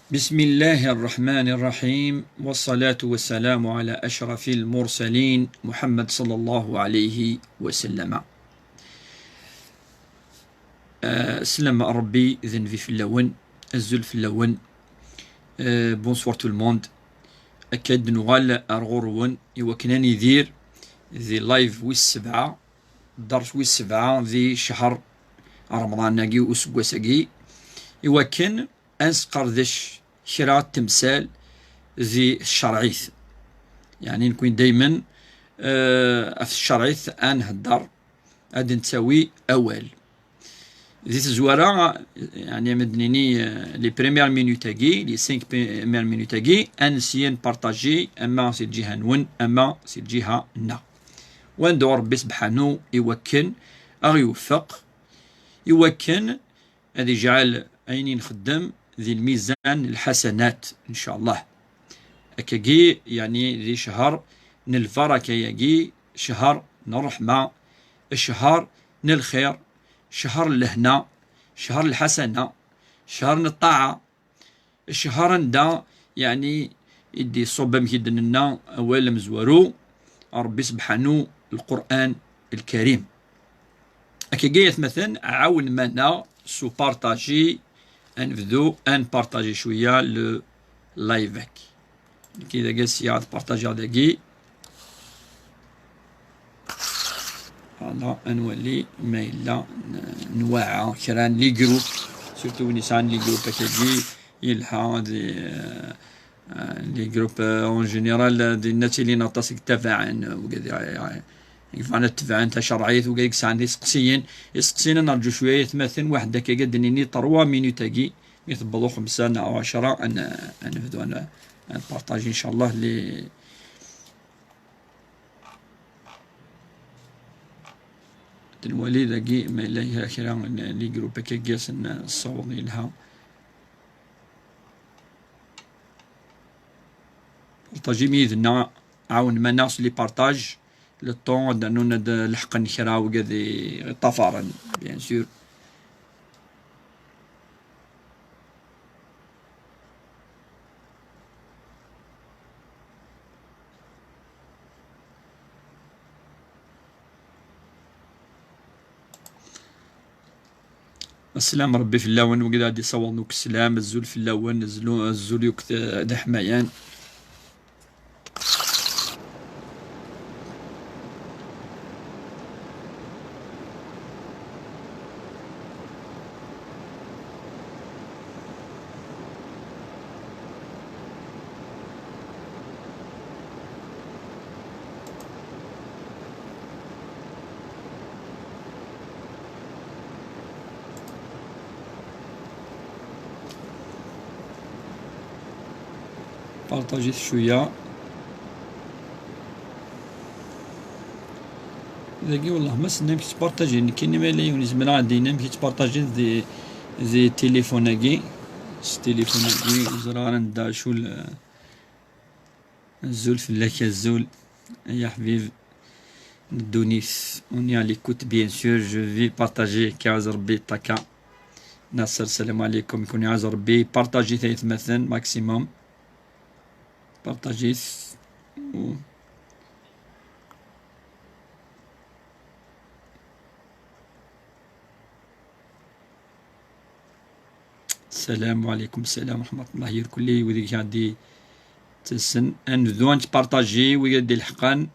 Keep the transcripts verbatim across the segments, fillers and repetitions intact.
بسم الله الرحمن الرحيم، والصلاة والسلام على أشرف المرسلين محمد صلى الله عليه وسلم. Euh, sslam n Ṛebbi d nnbi fell-awen, azul fell-awen. Euh, bonsoir tout le monde. Akka i d-nuɣal ar ɣur-wen i wakken ad nidir di live wis sebɛa, dders wis sebɛa di ccher Remḍan-agi useggas-agi, i wakken ad nesqerdec kra n temsal di tcerɛit. Yeɛni nekni daymen, eh, ɣef tcerɛit ad nhedder, ad d-nettawi awal. Di tezwara, yeɛni ma d-nini, eh, les premières minutes-agi, les cinq premières minutes-agi, ad nesyen partager, ama si lǧiha-nwen, ama si lǧiha-nneɣ. Wa nedɛu Ṛebbi sebḥanu i wakken ad ɣ-iweffeq, i wakken ad ijɛel ayen i nxeddem di lmizan n lḥasanat, ncallah. Akkagi, yeɛni di ccher n lbaraka-yagi, ccher n ṛṛeḥma, ccher n lxir, ccher n lehna, ccher n lḥasana, ccher n ṭṭaɛa, ccher anda, yeɛni, i d-iṣubb, amek i d-nenna, awal amezwaru, Ṛebbi sebḥanu, Lqur'an Lkarim. Akkagi, ay atmaten, ɛawnem-aneɣ s upartaji. Ad nebdu ad npartaji cwiya le live-agi. Nekki dagi sya ad partajiɣ dagi. Voilà, ad nwali ma yella n-, nwaɛa kra n les groupes, surtout win yesɛan les groupes akkagi, yelha di, euh, euh, les groupes, euh, en général, euh, dinna ttilin aṭas i yettabaɛen, euh, wigad i, i, i yebɣan ad tebɛen tacerɛit, wigad i yesɛan iseqsiyen. Iseqsiyen ad nerǧu cwiya, ay atmaten, waḥed akkagi ad d-nini trois minutes-agi, mi tewweḍ u xemsa neɣ ɛecra, ad n-, ad nebdu ad n-, ad npartaji, ncallah, les Ad nwali dagi ma yella kra n les groupes akka i asen nessaweḍ yelha. Partajim yid-neɣ, ɛawnem-aneɣ s les partages, le temps ad d-rnun ad leḥqen kra wigad i ṭṭafaren, bien sûr. Aslam Rebbi fell-awen, wigad ad d-isawḍen akk sslam, azul fell-awen, azlu-, azul yakk d, d aḥmayan. Partajit cwiya. Dagi, wellah, ma s-, amek tettpartaji, nekkini ma yella yiwen izmer ad d-yini amek tettpartaji di, di tilifun-agi. S tilifun-agi, ur ẓriɣ ara nedda acu l-, azul fell-ak, azul, ay aḥbib n ddunit. On est à l'écoute, bien sûr, je vais partager, k-iɛaz Rebbi ṭṭaka. Nasser, salam alaikum, k-iɛaz Rebbi, partajit ay atmaten, maximum. Partajit. Salam alaikum, salam wa rahmatullah, irkelli, wid i ɣ-d-ittasen. Ad nebdu ad nettpartaji, wid i ɣ-d-ileḥqen.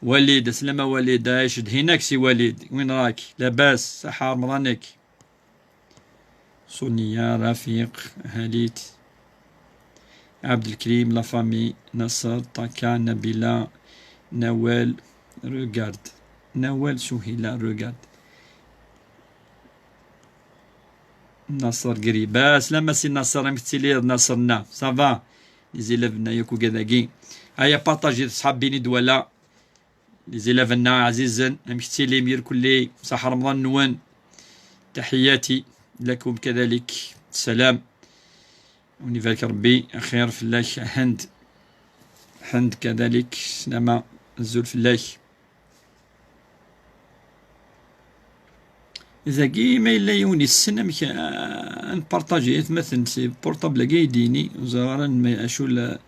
Walid, aslama Walid, ay cedhin-ak si Walid. Win rak? Labas, saḥa Remḍan-ik. Sonia, Rafiq, Halit, Abdelkrim, la famille, Nasser, Taka, Nabila, Nawel, regarde. Nawel, Souhila, regarde. Nasser Griba, aslama si Nasser, amek tettiliḍ Nasser-nna? Ça va? Les élèves-nna yakk ugad-agi. Aya partaji d ṣḥab-in i d-wala. Les élèves-nna ɛzizen, amek tettilim irkelli? Saḥa Remḍan-nwen. Taḥiyati lakum kadalik. Salam. Ad wen-ibarek Rebbi, axir fell-ak a Hend. Hend kadalik, slama, azul fell-ak. Dagi, ma yella yiwen yessen amek, ah, ad npartaji atmaten si portable-agi, ay d-yini, ur ẓriɣ ara n-, acu la,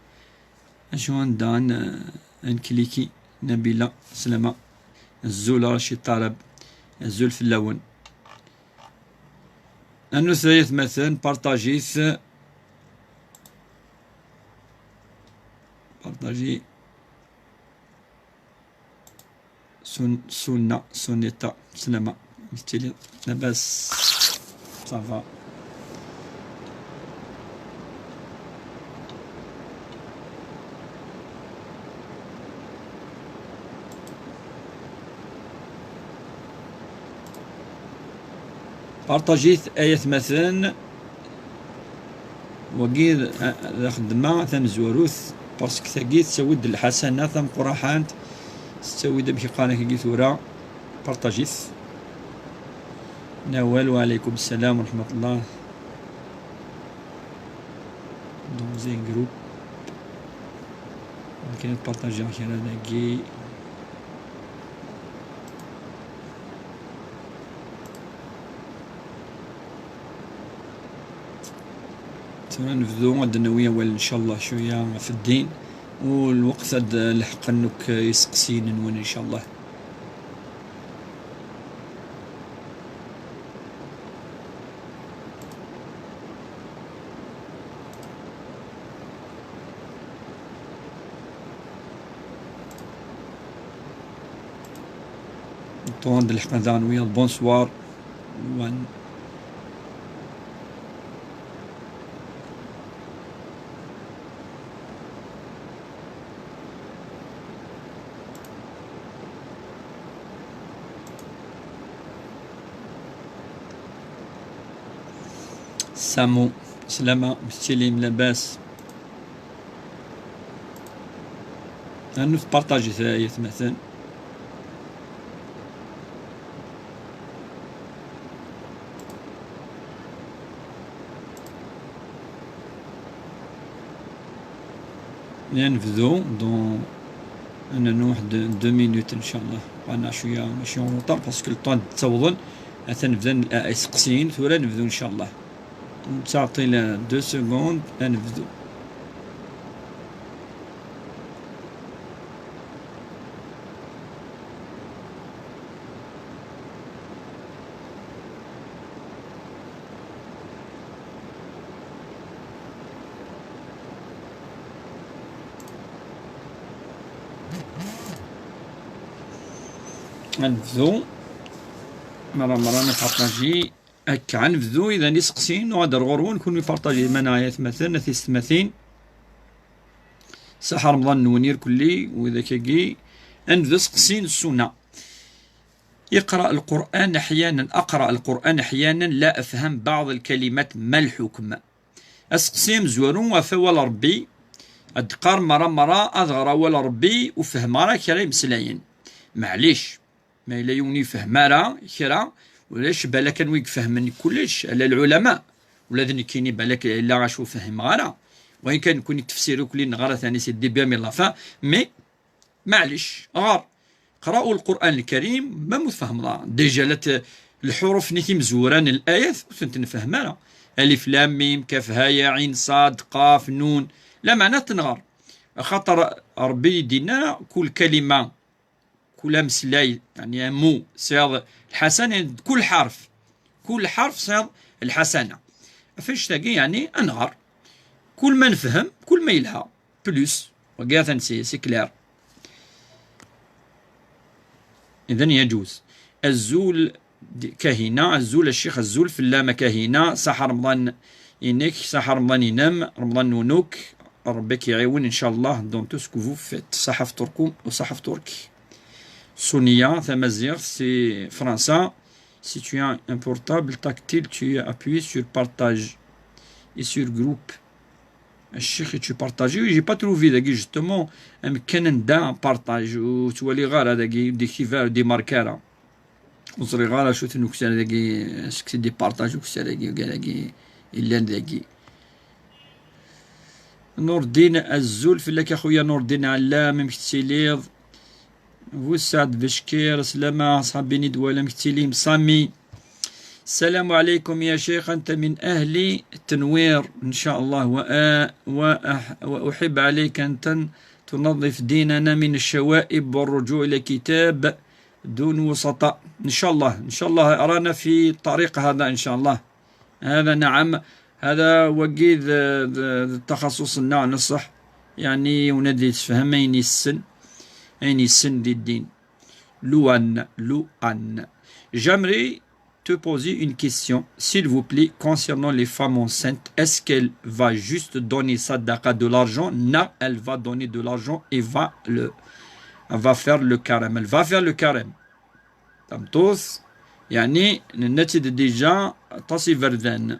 acu anda ad n-, ad nkliki. Nabila, slama. Azul a Racid Tarab. Azul fell-awen. Anut ay atmaten, partajit. Partaji. Sun-, Sunna, Sunita, slama. Mistili, labas. Ça va. Partajit ay atmaten. Wagi d, d axeddma tamezwarut, parce que tagi tettawi-d lḥasana tameqqraḥant, tettawi-d amek i qqaren akka tura, partajit. Nawal, wa alaykum salam wa rahmatullah. Dans un groupe. Nekk ad partajiɣ kra dagi. Tura nebdu ad d-nawi awal, ncallah, cwiya ɣef ddin, u lweqt ad d-leḥqen akk iseqsiyen-nwen, ncallah. Ṭuwan d lḥeqqa daɣen wiyaḍ. Bonsoir. Wan. Samu, slama, mestilim, labas. Anu tpartajit ay atmaten. Ad nebdu dans, ad nernu waḥed deux minutes, ncallah. Qqaneɣ cwiya, mačči en retard, parce que le temps ad d-ttawḍen, atan bdan, ah, iseqsiyen, tura nebdu, ncallah. Nettɛeṭṭil deux secondes, ad nebdu. Ad nebdu. Merra, merra, nipartaji. Akka, ad nebdu idan iseqsiyen, nuɣ ad d-rɣur-wen, kunwi partaji iman-a ay atmaten, a tisetmatin. Saḥa Remḍan-nwen irkelli, widak-agi. Ad nebdu iseqsiyen n ssuna. اقرأ القرآن أحيانا، أقرأ القرآن أحيانا لا أفهم بعض الكلمات، ما الحكم؟ Aseqsi amezwaru ɣef awal Ṛebbi, ad d-qqar merra merra ad ɣer awal Ṛebbi ur fehmeɣ ara kra imeslayen. Maɛlic, ma yella yiwen ur yefhem ara kra, ulac, balak anwa i ifehmen kullec, ala lɛulama, ula d nekkini balak yella acu ur fehmeɣ ara. Wayen kan nekkini tefsir ukli neɣra tani si début à la fin, mais Maɛlic, ɣer. Qra'u Lqur'an Lkarim, ma ur tfehmeḍ ara. Déjà, la t-, lḥuruf-nni timezwura n layat, ur tent-nfehhem ara. Alif, lam, mim, kaf, ha, ya, ɛin, ṣad, qaf, nun. Lameɛna ad t-nɣer. Axaṭer Ṛebbi i d-yenna, kul kalima, kul ameslay, yeɛni un mot, tesɛiḍ lḥasana, kul ḥarf. Kul ḥarf tesɛiḍ lḥasana. Ɣef annect-agi, yeɛni, ad nɣer. Kul ma nefhem, kul ma yelha. Plus. Wagi atan c'est, c'est clair. Idan yaǧuz. Azul d-, Kahina, azul a ccix, azul fell-am a Kahina. Saḥa Remḍan-inek, saḥa Remḍan-inem, Remḍan-nwen akk. Ṛebbi ad k-iɛiwen, ncallah, dans tout ce que vous faites. Saḥa fṭurkum u saḥa fṭurki. Suniya, tamaziɣt, si Fransa. Si tu as un portable tactile, tu appuies sur partage et sur groupe. Ccix, tu partages. Oui, j'ai pas trouvé dagi, justement, amkan anda partage, ur ttwaliɣ ara dagi, ur d-iktif ara, ur d-imark ara. Ur ẓriɣ ara acu-ten ukessar dagi, est-ce que c'est des partages ukessar dagi, wigad-agi, yellan dagi. Nurdin, azul fell-ak a xuya Nurdin Ɛellam, amek tettiliḍ? Bu Saɛd Beckkir, slama, ṣaḥbi-nni d-wala, amek tettilim? Sami, السلام عليكم يا شيخ، أنت من أهل تنوير إن شاء الله، وأ-، وأح-، وأحب عليك أن تن-، تنظف ديننا من الشوائب والرجوع إلى كتاب دون وسطاء. إن شاء الله، إن شاء الله رانا في الطريق هذا إن شاء الله. هذا نعم، هذا وقيد التخصص النوع نصح، يعني ونادي تفهم أين يسن، أين يسن دي الدين. لوان، لوان. J'aimerais te poser une question, s'il vous plaît, concernant les femmes enceintes. Est-ce qu'elle va juste donner sadaqa de l'argent? Non, elle va donner de l'argent et va le, elle va faire le carême. Elle va faire le carême. Tameṭṭut, يعني, nenna-tt-id déjà, aṭas iberdan.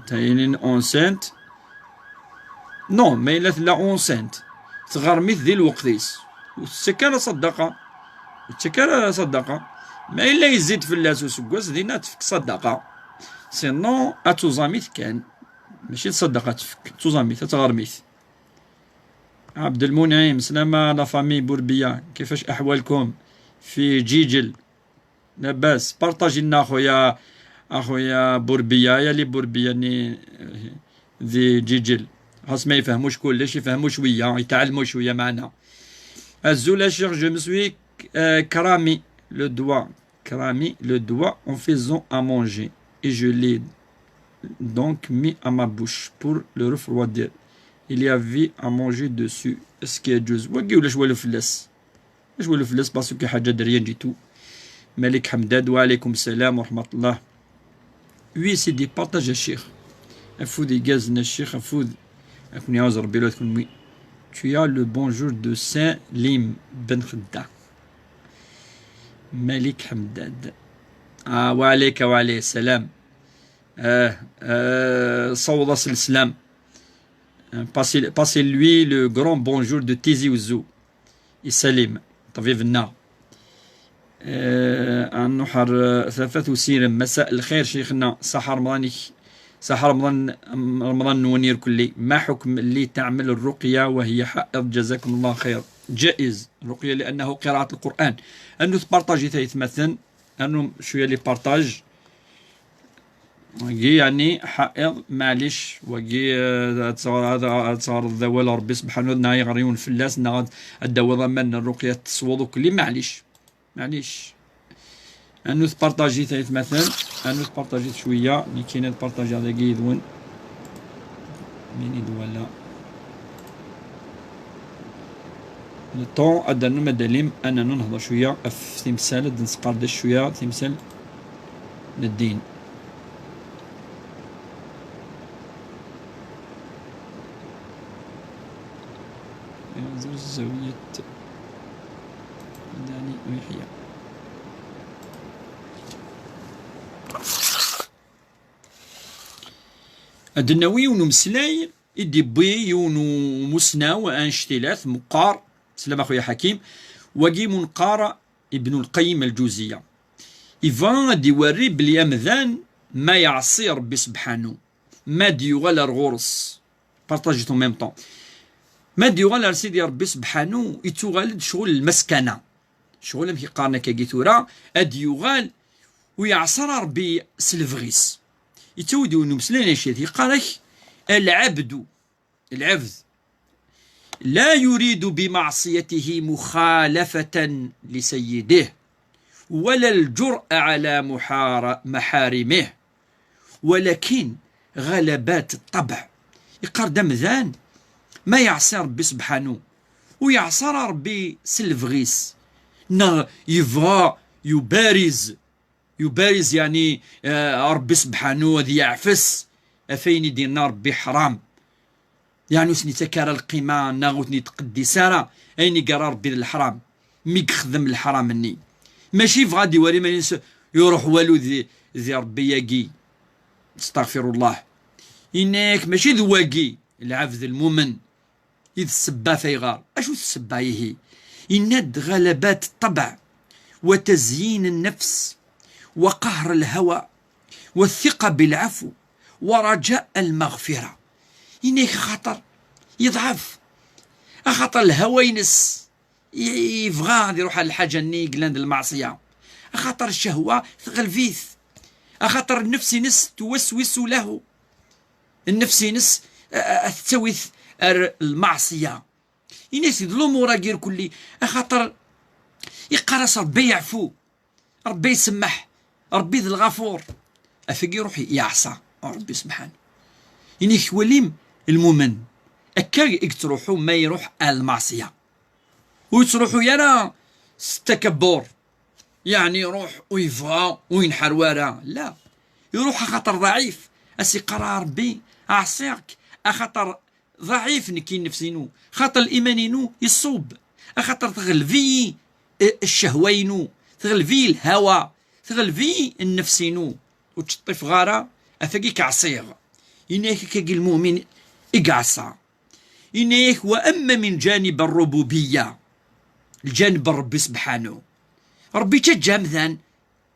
Taynin enceinte. Non, ma yella tella enceinte, tɣermit di lweqt-is. Ur tettak ara ṣaddaqa. Ur tettak ara ṣaddaqa. Ma yella yezzi-d fell-as useggas, dinna ad tefk ṣaddaqa. Sinon, ad tuẓamit kan. Mačči d ṣaddaqa ad tefk, d tuẓamit, ad tɣermit. عبد المنعم، سلامة la famille بوربية، كيفاش أحوالكم في جيجل؟ لاباس؟ بارطاجي لنا أخويا، أخويا بوربية، يا لي بوربية ني ذي جيجل. خاص ما يفهموش كلش، يفهموا شوية، يتعلموا شوية معنا. أزول الشيخ، je me suis, euh, cramé le doigt. Cramé le doigt en faisant à manger et je l'ai donc mis à ma bouche pour le refroidir. Il y avait à manger dessus. Est-ce que يجوز؟ وقي ولا شوالو فلاس؟ شوالو فلاس parce que حاجة دريان جيتو. ملك حمداد، وعليكم السلام ورحمة الله. Oui, c'est des partages الشيخ. أفود يقازنا الشيخ، أفود. أكون يعوز ربي لو تكون مي. Tu as le bonjour de Salim Ben Khedda. ملك حمداد. آه، وعليك وعليه السلام. آه، آه، صوض السلام. آه، passez, passez lui le grand bonjour de Tizi Ouzou. يسلم طبيب النا. آه، نحر، آه، ثلاثة وسيرم. مساء الخير شيخنا، صح رمضانك، صح رمضان، رمضان نونير كلي. ما حكم اللي تعمل الرقية وهي حائض؟ جزاكم الله خير. جائز الرقية لأنه قراءة القرآن. أنو تبارطاجي ثلاث مثلا، أنو شوية لي بارطاج. وقي يعني حائض، معليش، وقي، آه، تصغر هذا، تصغر الذوال ربي سبحانه وتعالى يغريون في الناس، نغد الدواء ضمان الرقية تصوض كلي، معليش. معليش. أنو تبارطاجي ثلاث مثلا، أنو تبارطاجي شوية، اللي كاين تبارطاجي هذا قيد وين. مين يدوى لا؟ Le temps أدنو مداليم أننا نهضر شوية في تمثال، أد نسقردش شوية تمثال الدين. زوج زاوية داني ويحيى. أد ناوي ونمسلاي. I d-yewwi yiwen umusnaw anect-ilat meqqar, slam a xuya Ḥakim, wagi munqar Ibn al-Qayyim al-Juziyya. Iva ad iwerri belli amdan ma yeɛṣi Ṛebbi sebḥanu, ma d-yuɣal ar ɣur-s, partager en même temps, ma d-yuɣal ar Sidi Ṛebbi sebḥanu, ittuɣal-d ccɣel lmaskana. Ccɣel amek i qqaren akkagi tura, ad d-yuɣal u yeɛṣer Ṛebbi s lebɣi-s. Yettawi-d yiwen umeslay n ccit, yeqqar-ak: العبد، العبد لا يريد بمعصيته مخالفة لسيده ولا الجرأة على محار-، محارمه، ولكن غلبات الطبع. Yeqqar-d amdan ma yeɛṣi Ṛebbi sebḥanu, u yeɛṣa Ṛebbi s lebɣi-s, neɣ yebɣa yubariz, yubariz, yeɛni, eh, Ṛebbi sebḥanu ad yeɛfes ɣef wayen i d-yenna Ṛebbi ḥram. Yeɛni ur sen-ittak ara lqima, neɣ ur ten-ittqeddis ara, ayen i yerra Ṛebbi d leḥram, mi yexdem leḥram-nni. Mačči yebɣa ad iwali iman-is iruḥ walu di, di Ṛebbi-yagi. Astaɣfirullah. Yenna-yak mačči d wagi, lɛebd lmumen, i d ssebba f ayɣer. Acu d ssebba ihi? Yenna-d: غلبات الطبع وتزيين النفس وقهر الهوى والثقة بالعفو ورجاء المغفرة. Yenna-yak axaṭer yeḍɛef, axaṭer lhawa-ines i-, yebɣa ad iruḥ ar lḥaǧa-nni i yellan d lmeɛṣiya, axaṭer ccehwa tɣelb-it. Axaṭer nnefs-ines twaswisu lahu. Nnefs-ines, a, a, a tettawi-t ar lmaɛṣiya. Ini-as-d lumuṛ-agi irkelli, axaṭer iqqar-as Ṛebbi yeɛfu, Ṛebbi isemmeḥ, Ṛebbi d lɣafur. Afeg iruḥ yeɛṣa Ṛebbi subḥanu. Ini-ak walim lmumen, akka i yettruḥu ma iruḥ ar lmaɛṣiya. Ur yettruḥu ara s takabbur, yeɛni iruḥ u yebɣa u yenḥer wara. La, iruḥ axaṭer ḍɛif, as-iqqar a Ṛebbi ɛṣiɣ-k, axaṭer ḍɛif nekk i nnefs-inu, xaṭer liman-inu iṣub, axaṭer teɣleb-iyi, eh, ccehwa-inu, teɣleb-iyi lhawa, teɣleb-iyi nnefs-inu, ur ttceṭṭifeɣ ara, atagi k-ɛṣiɣ. Ini-ak akkagi lmumin i yeɛṣa. Ini-ak wa amma min janib rrububiya, lǧanib n Ṛebbi sebḥanu. Ṛebbi yettaǧǧa amdan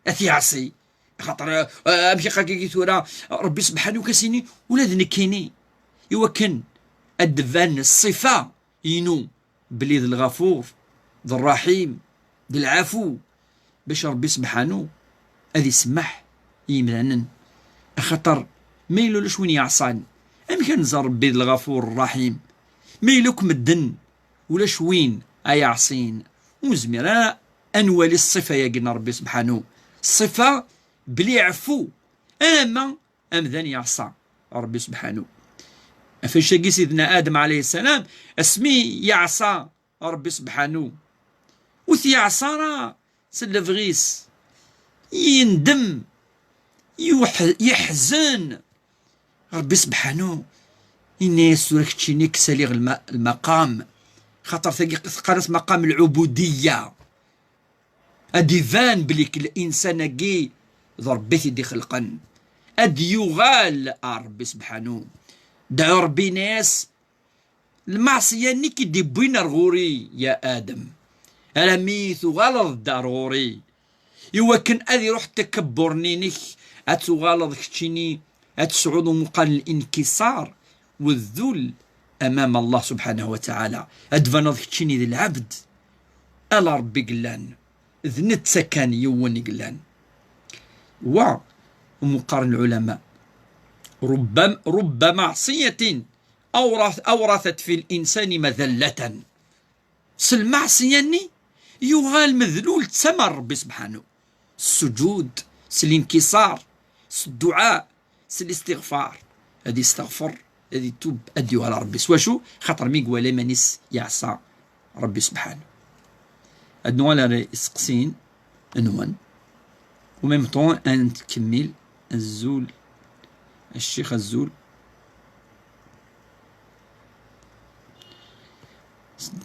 ad t-yeɛṣi. Xaṭer, eh, amek i qqar-agi tura, Ṛebbi sebḥanu k-as-ini, ula d nekkini, iwakken ad d-tban ṣṣifa-inu, belli d lɣafur, d ṛṛaḥim, d lɛafu, bac Ṛebbi sebḥanu ad isemmeḥ i yimdanen. Axaṭer ma yella ulac win yeɛṣan, amek ad nẓer Ṛebbi d lɣafur ṛṛaḥim? Ma yella akk medden ulac win ay iɛṣin, ur nezmir ara ad nwali ṣṣifa-agi n Ṛebbi sebḥanu. Ṣṣifa belli iɛeffu, alamma amdan yeɛṣa Ṛebbi sebḥanu. Ɣef wannect-agi Sidna Adem ɛalayhi ssalam, asmi yeɛṣa Ṛebbi sebḥanu, ur t-yeɛṣa ara s lebɣi-s, yendem, yuḥ-, yeḥzen. Ṛebbi sebḥanu yenna-yas tura keččini kkes ali lma-, lmaqam, xaṭer tagi teqqar-as maqam lɛubudiyya. Ad d-iban belli k-, linsan-agi d Ṛebbi i t-id-ixelqen. Ad d-yuɣal ar Ṛebbi sebḥanu. Dɛu Ṛebbi, yenna-yas, lmaɛṣiya-nni i k-id-iwwin ar ɣur-i, ya Adem, alammi tuɣaleḍ-d ar ɣur-i, iwakken ad iruḥ takabbur-nni-inek, ad tuɣaleḍ keččini, ad tesɛuḍ umuqar n linkiṣar, والذل أمام الله سبحانه وتعالى. Ad d-tbaneḍ keččini d lɛebd ala Ṛebbi i yellan, d netta kan yiwen i yellan. Wa umuqar n lɛulama, رب، رب معصية أورث، أورثت في الإنسان مذلة. S lmaɛṣiya-nni yuɣal medlul d tama n Ṛebbi sebḥanu. S sujud, s linkiṣar, s dduɛa, s listiɣfar. Ad isteɣfer, ad itub, ad d-yuɣal ɣer Ṛebbi. S wacu? Xaṭer mi iwala iman-is yeɛṣa Ṛebbi sebḥanu. Ad nuɣal ar iseqsiyen-nwen. Au même temps, ad nettkemmil. Azul a ccix, azul.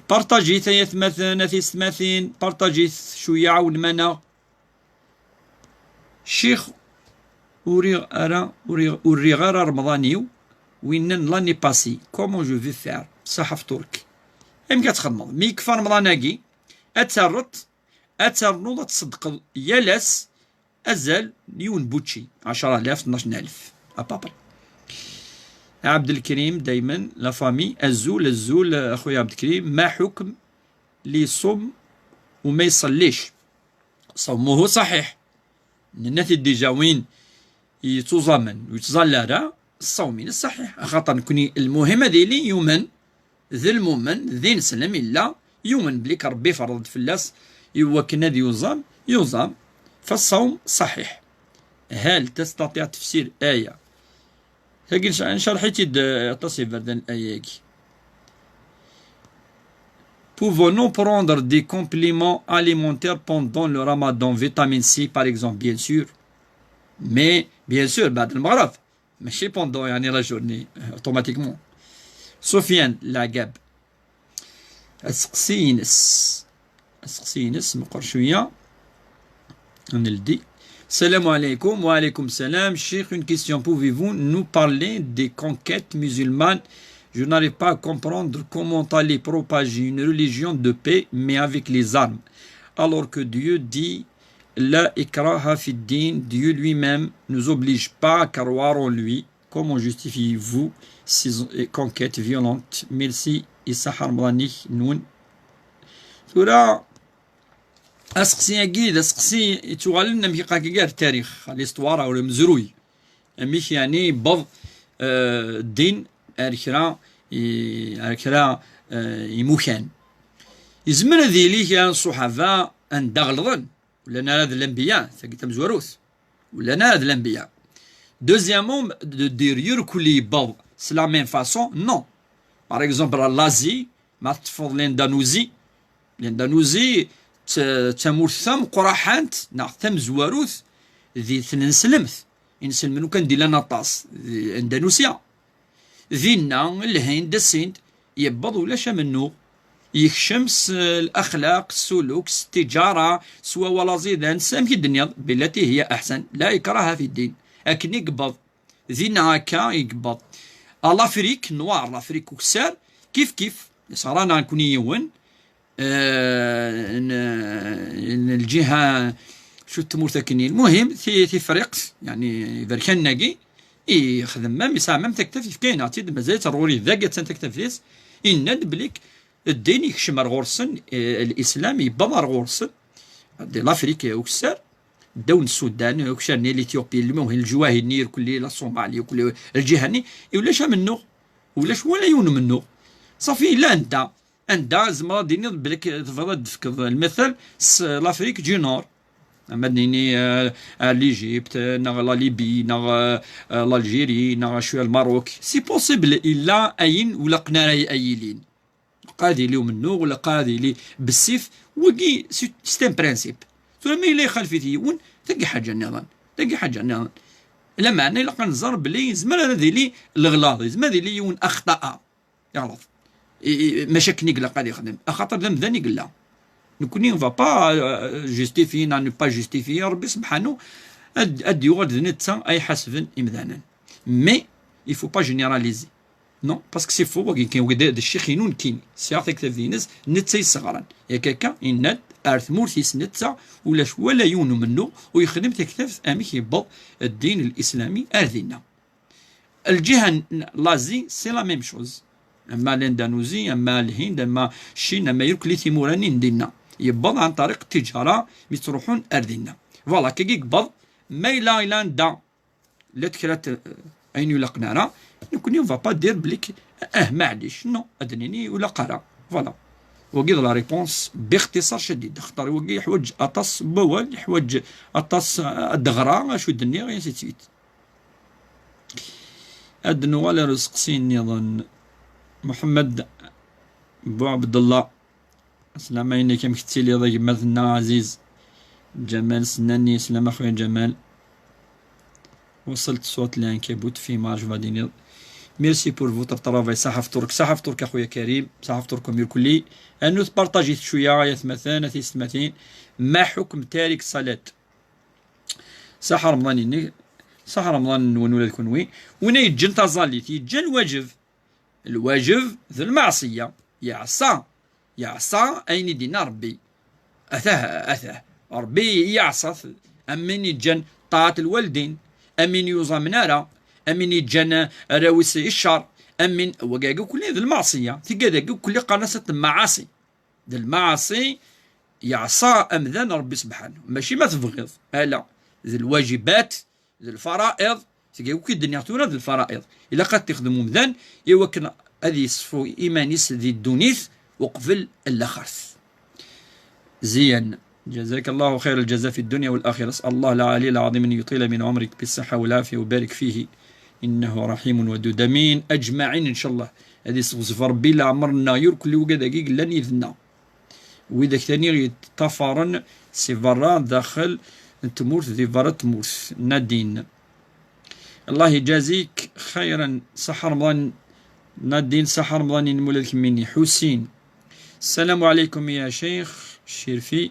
Partajit ay atmaten, a tiyessetmatin, partajit cwiya, ɛawnem-aneɣ. Ccix, ur riɣ ara, ur riɣ, ur riɣ ara Remḍan-iw, winna n l'année passée. Comment je vais faire? Ṣaḥa fṭur-k. Amek ad txedmeḍ? Mi yekfa Remḍan-agi, ad terreḍ, ad ternuḍ ad tṣeddqeḍ yal ass azal n yiwen n wučči, ɛecra alaf, tnac alaf, à peu près. Abdelkrim, daymen, la famille, azul, azul, a xuya Abdelkrim, ma ḥukm li ṣum u ma iṣellic? Ṣawmuhu ṣaḥiḥ. Nenna-t-id déjà, win yettuẓamen, ur yettẓalla ara, ṣṣawm-ines ṣaḥiḥ. Axaṭer nekni lmuhim ad yili yumen d lmumen, d ineslem, illa yumen belli Ṛebbi iferḍ-d fell-as i wakken ad yuẓam, yuẓam. فالصوم صحيح. هل تستطيع تفسير آية؟ Tagi nec-, ncerḥ-itt-id, eh, aṭas iberdan aya-agi. Pouvons-nous prendre des compléments alimentaires pendant le ramadan, vitamine C par exemple? Bien sûr. Mais, bien sûr, بعد المغرب. ماشي pendant, يعني, la journée, euh, automatiquement. Sofiane Lagab. Aseqsi-ines. Aseqsi-ines meqqer cwiya. Ad neldi. السلام عليكم. وعليكم السلام. Cheikh, une question. Pouvez-vous nous parler des conquêtes musulmanes? Je n'arrive pas à comprendre comment aller propager une religion de paix, mais avec les armes. Alors que Dieu dit, لا إكراه في الدين, Dieu lui-même nous oblige pas à croire en lui. Comment justifiez-vous ces conquêtes violentes? Merci, Issa Harmrani Noun. Tura, Aseqsi-agi d aseqsi yettuɣalen amek iqak gar tarix, l'histoire, ur mezruy. Amek yeɛni yewweḍ, eh, ddin ar kra i-, ar kra, eh, imukan. Yezmer ad yili kra n ṣṣuḥaba anda ɣelḍen, ur llan ara d lanbiya, tagi tamezwarut, ur llan ara d lanbiya. Deuxièmement, de dire yurkul yewweḍ s la même façon, non. Par exemple, l'Asie, ma teṭṭfeḍ l'Indanuzi, l'Indanuzi d d tamurt tameqqraḥant neɣ tamezwarut di tneslemt. Inselmen ukan d-illan aṭas di Andanusiya. Dinna, Lhind, Sind, yewweḍ ulac amennuɣ. Yekcem s laxlaq, s suluk, s ttiǧara, s wawal aẓidan, s amek i d-tenniḍ, billati hiya aḥsan, la ikraha fi ddin. Akken i yewweḍ. Dinna akka i yewweḍ. A l'Afrique noire, l'Afrique ukessar, kif kif, yeṣra-aneɣ nekni yiwen, eh, n, n lǧiha, cut tmurt akken. Lmuhim, ti-, tifriqt, yeɛni, iberkanen-agi, ixdem mam, yesɛa mam taktabt, yefka-yaneɣ-tt-id, mazal-itt ar ɣur-i dagi, attan taktabt-is, yenna-d belli ddin yekcem ar ɣur-sen, eh, l'islam yewweḍ ar ɣur-sen, di l'Afrique ukessar, ddaw n Sudan, ukessar-nni l'Éthiopie, lmuhim, leǧwahi-nni, irkelli, la Somalie, irkelli, lǧiha-nni, ulac amennuɣ, ulac wala yiwen umennuɣ. Safi, yella anda, anda tzemreḍ ad d-tiniḍ belli tebɣiḍ ad d-tefkeḍ lmatal s l'Afrique du Nord. Ama d nini, euh, ar l'Égypte, neɣ la Libye, neɣ, euh, euh, l'Algérie, neɣ cwiya Lmerruk. C'est possible, illa ayen ur ilaqen ara ay ilin. Ilaq ad yili umennuɣ, ilaq ad yili bessif. Wagi, c'est, c'est un principe. Tura ma yella ixalef-it yiwen, tagi ḥaǧa nniḍen. Tagi ḥaǧa nniḍen. Lameɛna ilaq ad nẓer belli yezmer ad yili leɣlaḍ, yezmer ad yili yiwen axṭa'a. Yeɣleḍ. I, i, maca akken i ilaq ad yexdem. Axaṭer d amdan i yella. Nekkni, on va pas, euh, justifier, neɣ ne pas justifier. Rebbi subḥanu ad, ad d-yuɣal d netta ay ḥasben imdanen. Mais, il faut pas généraliser. Non, parce que c'est faux, wagi kan, wagi d, d ccix-inu nekkini. Sɛiɣ taktabt-ines, netta yesseɣran. Yak akka, yenna-d, ar tmurt-is netta, ulac wala yiwen umennuɣ, u yexdem taktabt amek yewweḍ ddin l-islami ar dinna. Lǧiha n l'Asie, c'est la même chose. Ama l'Indanuzi, ama Lhind, ama Chine, ama irkelli timura-nni n dinna. Yewweḍ ɛan ṭariq ttiǧara, mi ttruḥun ar dinna. Voilà, akkagi yewweḍ, ma yella, yella anda, la tekra t-, ayen ur ilaqen ara, nekkni, on va pas dire belli k-, ah, maɛlic, non, ad nini ur ilaq ara. Voilà. Wagi d la réponse, bixtiṣar cadid, axaṭer wagi yeḥwaǧ aṭas n wawal, yeḥwaǧ aṭas, ah, ad d-ɣreɣ, acu d-nniɣ, et ainsi de suite. Ad nuɣal ar useqsi nniḍen. Muḥemmed Bu Ɛebdellah. Aslama-inek, amek tettiliḍ a gma-tneɣ aziz? Ǧamal Sennani, aslama a xuya Ǧamal. وصلت صوت العنكبوت في مارش فادينيل. Merci pour votre travail. Saḥaf Turk, Saḥaf Turk a xuya Karim, Saḥaf Turk umir kulli. Anu tpartajit cwiya, ay atmaten, a tiyessetmatin. ما حكم تارك صلاة؟ Saḥ Remḍan-inek, saḥ Remḍan-nwen ula d kunwi. Win ay yeǧǧen taẓallit, yeǧǧa lwajeb. Lwajeb d lmeɛṣiyya. Yeɛṣa, yeɛṣa ayen i d-yenna Rebbi. Atah, atah. Rebbi yeɛṣa-t, am win yeǧǧan ṭaɛat lwaldin, am win yuẓamen ara, am win yeǧǧan arraw-is i ccer, am win, wagagi kulli d lmeɛṣiyya. Tigad-agi kulli qqaren-as at lmaɛaṣi. D lmaɛaṣi yeɛṣa amdan Rebbi subḥanu. Mačči ma tebɣiḍ, ala. D lwajibat, d lfara'iḍ, tagi akk i d-nniɣ tura d lfara'iḍ. Ilaq ad t-ixdem umdan, i wakken ad yeṣfu iman-is di ddunit uqbel n laxert. زين. جزاك الله خير الجزاء في الدنيا والآخرة. أسأل الله العلي العظيم أن يطيل من عمرك بالصحة والعافية ويبارك فيه. إنه رحيم ودود. آمين أجمعين إن شاء الله. Ad yesɣezf Rebbi leɛmer-nneɣ, yurkul i wigad-agi yellan yid-nneɣ. Widak tani yeṭṭafaren si berra, daxel n tmurt, di berra n tmurt. Nadine. الله يجازيك خيرا. Saḥ Remḍan. Nadine, saḥ Remḍan-inem ula d kemmini. Ḥusin. السلام عليكم يا شيخ الشرفي،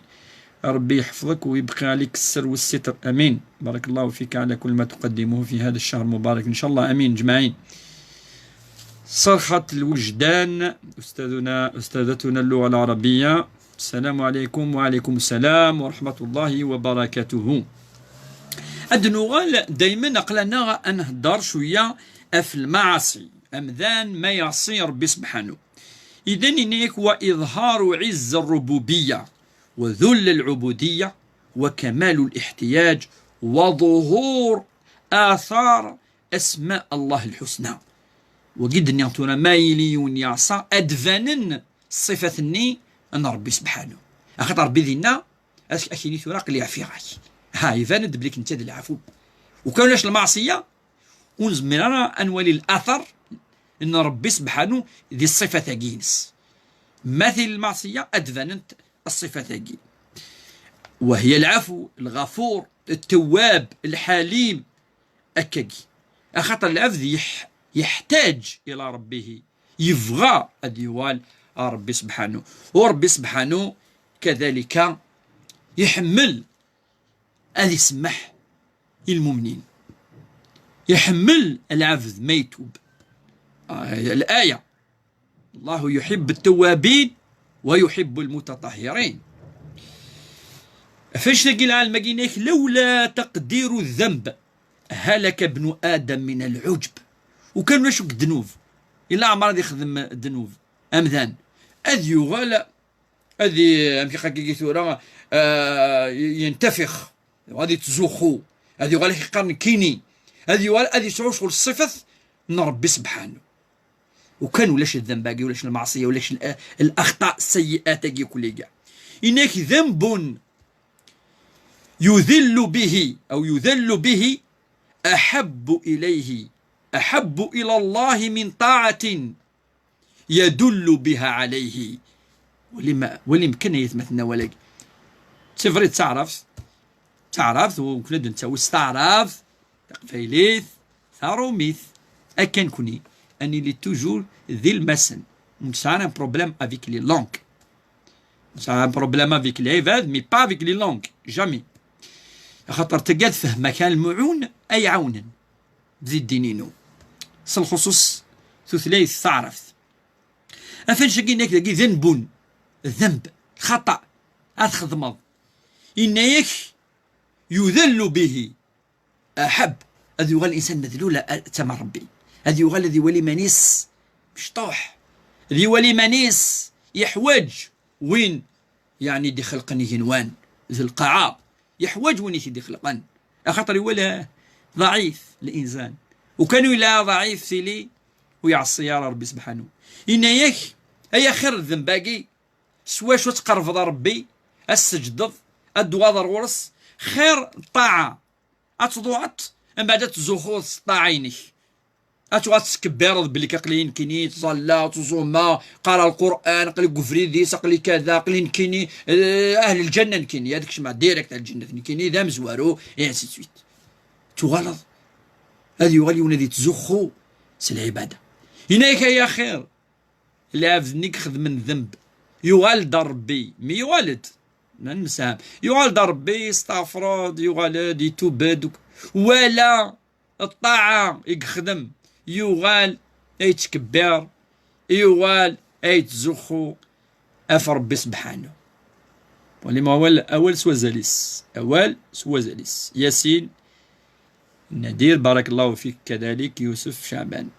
ربي يحفظك ويبقي عليك السر والستر، آمين. بارك الله فيك على كل ما تقدمه في هذا الشهر المبارك إن شاء الله، آمين أجمعين. صرخة الوجدان، أستاذنا، أستاذتنا اللغة العربية. السلام عليكم. وعليكم السلام ورحمة الله وبركاته. Ad nuɣal daymen aql-aneɣ ad nhedder cwiya ɣef lmaɛaṣi. Amdan ma yeɛṣi Rebbi subḥanu. Idan yenna-yak وإظهار عز الربوبية وذل العبودية وكمال الاحتياج وظهور آثار أسماء الله الحسنى. Wagi d-nniɣ tura, ma yili yiwen yeɛṣa, ad d-banen ṣṣifat-nni n Ṛebbi subḥanu. Axaṭer Ṛebbi dinna, ad ak-, ad ak-yini tura aql-i ɛfiɣ-ak. Ha, iban-d belli netta d lɛafu. Ukan ulac lmeɛṣiyya, ur nezmir ara ad nwali later n Ṛebbi subḥanu di ṣṣifat-agi-ines. Ma tili lmeɛṣiyya, ad d-banent ṣṣifat-agi. وهي العفو، الغفور، التواب، الحليم، akkagi. Axaṭer lɛebd yeḥ-, yeḥtaǧ ila Ṛebbihi, yebɣa ad yuɣal ɣer Ṛebbi subḥanu. U Ṛebbi subḥanu kadalika iḥemmel ad isemmeḥ i lmumnin. Iḥemmel lɛebd ma itub. Ah, الآية: الله يحب التوابين ويحب المتطهرين. Ɣef annect-agi lɛelm-agi-inek, لولا تقدير الذنب هلك ابن آدم من العجب. Ukan ulac deg ddnub, illa ɛmer ad ixdem ddnub, amdan, ad yuɣal, ad i-, amek akka tura, ah, yentafix, ad yettzuxxu, ad yuɣal ad ak-iqqar nekkini, ad yuɣal ad yesɛu ccɣel ṣṣifat n Ṛebbi subḥanu. Ukan ulac ddnub-agi, ulac lmeɛṣiyya, ulac l-, الأخطاء السيئات-agi kulli kkaɛ. Yenna-k: ذنب يذل به أو يذل به أحب إليه، أحب إلى الله من طاعة يدل بها عليه. Wali ma, wali mkan ay atmaten awal-agi. C'est vrai, d taɛrabt. D taɛrabt, u nekni ad nettawi s taɛrabt taqbaylit, taṛumit. Akka nekni, ad nili toujours d ilmasen. Ur nesɛi ara un problème avec les langues. Nesɛa un problème avec les عباد, mais pas avec les langues. Jamais. Axaṭer tagi ad fehmeɣ kan lmuɛun ay ɛawnen di ddin-inu. S lxuṣuṣ tutlayt taɛrabt. Ɣef annect-agi-inek dagi ذنب, ذنب, xaṭa, ad txedmeḍ. Yenna-yak: يذل به أحب. Ad yuɣal insan medlul a, a, tama Ṛebbi. Ad yuɣal ad iwali iman-is mecṭuḥ. Ad iwali iman-is yeḥwaǧ win, yeɛni, i d-ixelqen igenwan d lqaɛa. Yeḥwaǧ win i t-id-ixelqen. Axaṭer iwala ضعيف الإنسان. Ukan ula ضعيف tili, ur iɛeṣṣi ara Ṛebbi subḥanu. Yenna-yak: ay axir ddnub-agi, s wacu ad tqerrbeḍ ɣer Ṛebbi, ad s-tseǧdeḍ, ad d-tuɣaleḍ ɣur-s, xir ṭṭaɛa. Ad tḍuɛeḍ, mbeɛd ad tzuxxuḍ s ṭṭaɛa-inek. Ad tuɣaleḍ tettkebbireḍ belli aql-i nekkini ttẓallaɣ, ttẓumaɣ, qqareɣ Lqur'an, aql-i deg ubrid-is, aql-i kada, aql-i nekkini, eh, ahl lǧenna nekkini, ad kecmeɣ direct ar lǧennet nekkini, d amezwaru, et ainsi de suite. Tuɣaleḍ, ad yuɣal yiwen ad yettzuxxu s lɛibada. Yenna-yak: ay axir, lɛebd-nni i ixedmen ddnub, yuɣal-d ar Ṛebbi, mi yuɣal-d, ma nemsefham, yuɣal-d ar Ṛebbi, yesteɣfer-d, yuɣal-d, itub-d, wala ṭṭaɛa i yexdem, yuɣal ay yettkebbir, yuɣal ay yettzuxxu ɣef Ṛebbi subḥanu. Wali ma awal, awal s wazal-is, awal s wazal-is. Yasin Nadir, barakallahu fik, kadalik Yusuf Caban.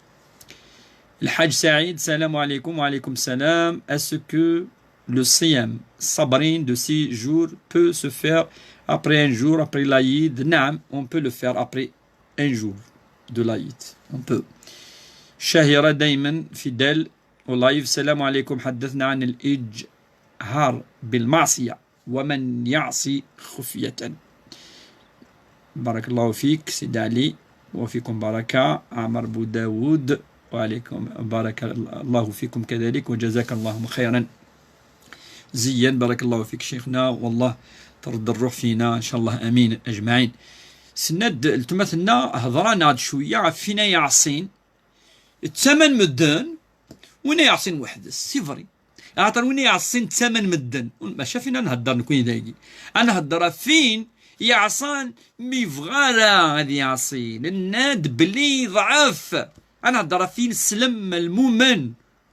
Lḥaǧ Saïd, salam alaikum. Wa alaikum salam. Est-ce que le siyam, sabrin de six jours peut se faire après un jour, après l'Aïd? Naam, on peut le faire après un jour de l'Aïd. On peut. Shahira Dayman, fidèle au live. Salam alaikum. حدثنا عن الإجهار بالمعصية ومن يعص خفية. بارك الله فيك سيد علي، وفيكم بركة. عمر بوداود، وعليكم بارك الله فيكم كذلك، وجزاك الله خيرا. زين، بارك الله فيك شيخنا، والله ترد الروح فينا إن شاء الله، آمين أجمعين. Tenna-d letma-tneɣ, hedṛen-aɣ-d cwiya ɣef win ay iɛeṣṣin, ttamen medden, win ay iɛeṣṣin weḥd-s, c'est vrai. Axaṭer win iɛeṣṣin ttamen medden. Maca fin ad nhedder nekkni dagi. Ad nhedder ɣef win yeɛṣan mi yebɣa ara ad yeɛṣi. Nenna-d belli yeḍɛef. Ad nhedder ɣef win slem, lmumen.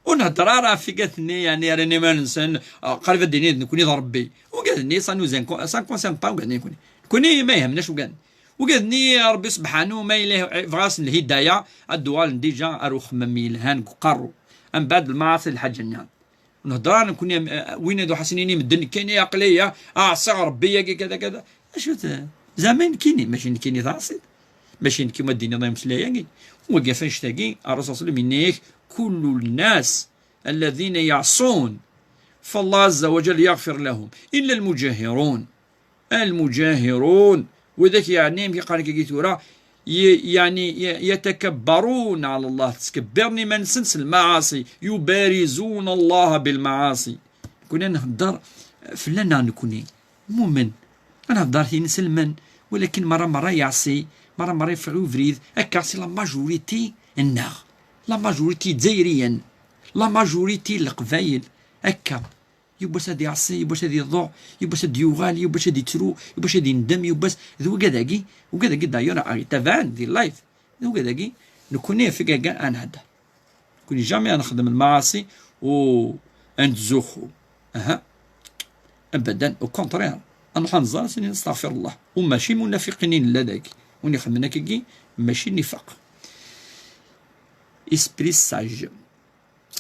Ur nhedder ara ɣef igad-nni, yeɛni, rran iman-nsen, ah, qrib ad d-inin d nekkni d Ṛebbi. Ugad-nni, ça nous inco-, ça concerne pas ugad-nni nekkni. Nekkni ma yehmnac ugad-nni. Ugad-nni, Ṛebbi subḥanu, ma yella yebɣa-asen lhidaya, ad d-uɣalen déjà ar uxemmem yelhan deg uqerru. Mbeɛd lmaɛaṣi d lḥaǧa-nniḍen. Nhedder ara nekkni, am, win ad uḥasen ini medden nekkini aql-i, ah, ɛṣiɣ Rebbi-agi kada kada. Acu t-, zeɛma nekkini, mačči nekkini taɛṣiḍ. Mačči nekki ma d-tiniḍ ameslay-agi. Wagi ɣef annect-agi, Ṛṛusul ṣalla Llahu ɛalayhi wa sallam yenna-yak: كل الناس الذين يعصون فالله عز وجل يغفر لهم إلا المجاهرون. المجاهرون، وذاك يعني يمكن قال كي tura, ي-, يعني ي-, يتكبرون على الله, ttkebbirn iman-nsen s lmaɛaṣi, يبارزون الله بالمعاصي. Kuna nhedder fell-aneɣ nekni, mumen, ad nhedder tin iselmen, walakin mara mara yeɛṣi, mara mara yeffeɣ i ubrid, akka si la majorité nneɣ, la majorité izzayriyen, la majorité n leqbayel, akka. Yiwwas ad iɛṣi, yiwwas ad iḍuɛ, yiwwas ad d-yuɣal, yiwwas ad ittru, yiwwas ad indem, yiwwas d wigad-agi, wigad-agi d'ailleurs aɣ-ittabaɛen di live, d wigad-agi, nekkni ɣef wigad-agi ad nhedder. Nekkni jamais ad nexdem lmaɛaṣi u ad nettzuxxu. Aha. Abadan, au contraire. Ad nruḥ ad nẓer, ad s-nini نستغفر الله. U mačči munafiqin i nella dagi. Win ixedmen akkagi, mačči nifaq. Esprit sage.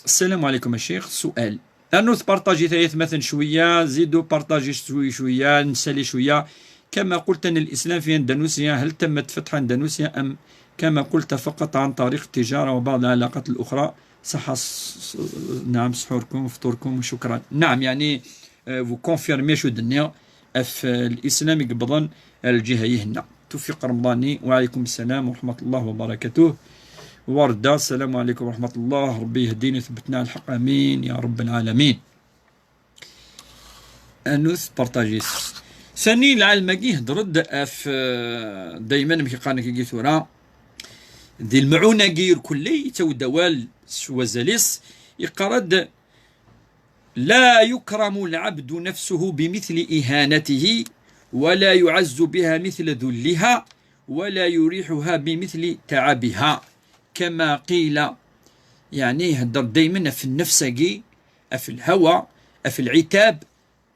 السلام عليكم الشيخ. سؤال: أنو تبارطاجي ثلاث مثلا شوية، زيدوا بارطاجي شوي شوية، نسالي شوية. كما قلت أن الإسلام في أندونيسيا، هل تمت فتح أندونيسيا أم كما قلت فقط عن طريق التجارة وبعض العلاقات الأخرى؟ صح الص-، نعم، سحوركم وفطوركم وشكرا. نعم، يعني، آه، vous confirmez شو الدنيا. Ɣef, آه، الإسلام يقبضن الجهة يهنا. توفيق رمضاني، وعليكم السلام ورحمة الله وبركاته. وردة، السلام عليكم ورحمة الله، ربي يهدينا ويثبتنا على الحق، آمين يا رب العالمين. أنوث بارطاجيس. ثاني العالم كي هدرد أف، آه، دايما مكي قالنا كي ثورة. دي المعونة كي كلي تو دوال سوازاليس يقرد: لا يكرم العبد نفسه بمثل إهانته، ولا يعز بها مثل ذلها، ولا يريحها بمثل تعبها، كما قيل. يعني يهدر دايما في النفس كي، في الهوى، في العتاب،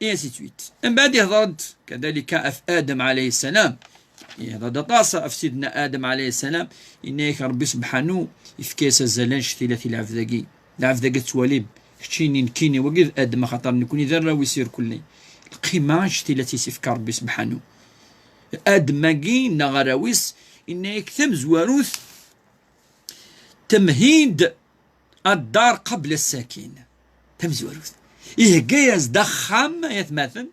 et ainsi de suite. من بعد يهدر كذلك في آدم عليه السلام، يهدر دطاسة في سيدنا آدم عليه السلام، إنك ربي سبحانه يفكيس الزلان شتيلة العبد كي. Lɛebd-agi ad t-twalim, keččini, nekkini, wagi d Adem, axaṭer nekkni d arraw-is irkelli. Lqima, annect-ila tt-is-ifka Ṛebbi sebḥanu. Adem-agi neɣ arraw-is, inna-yak tamezwarut, temhid ad-dar qabla ssakin. Tamezwarut. Ihegga-yas-d axxam, ay atmaten,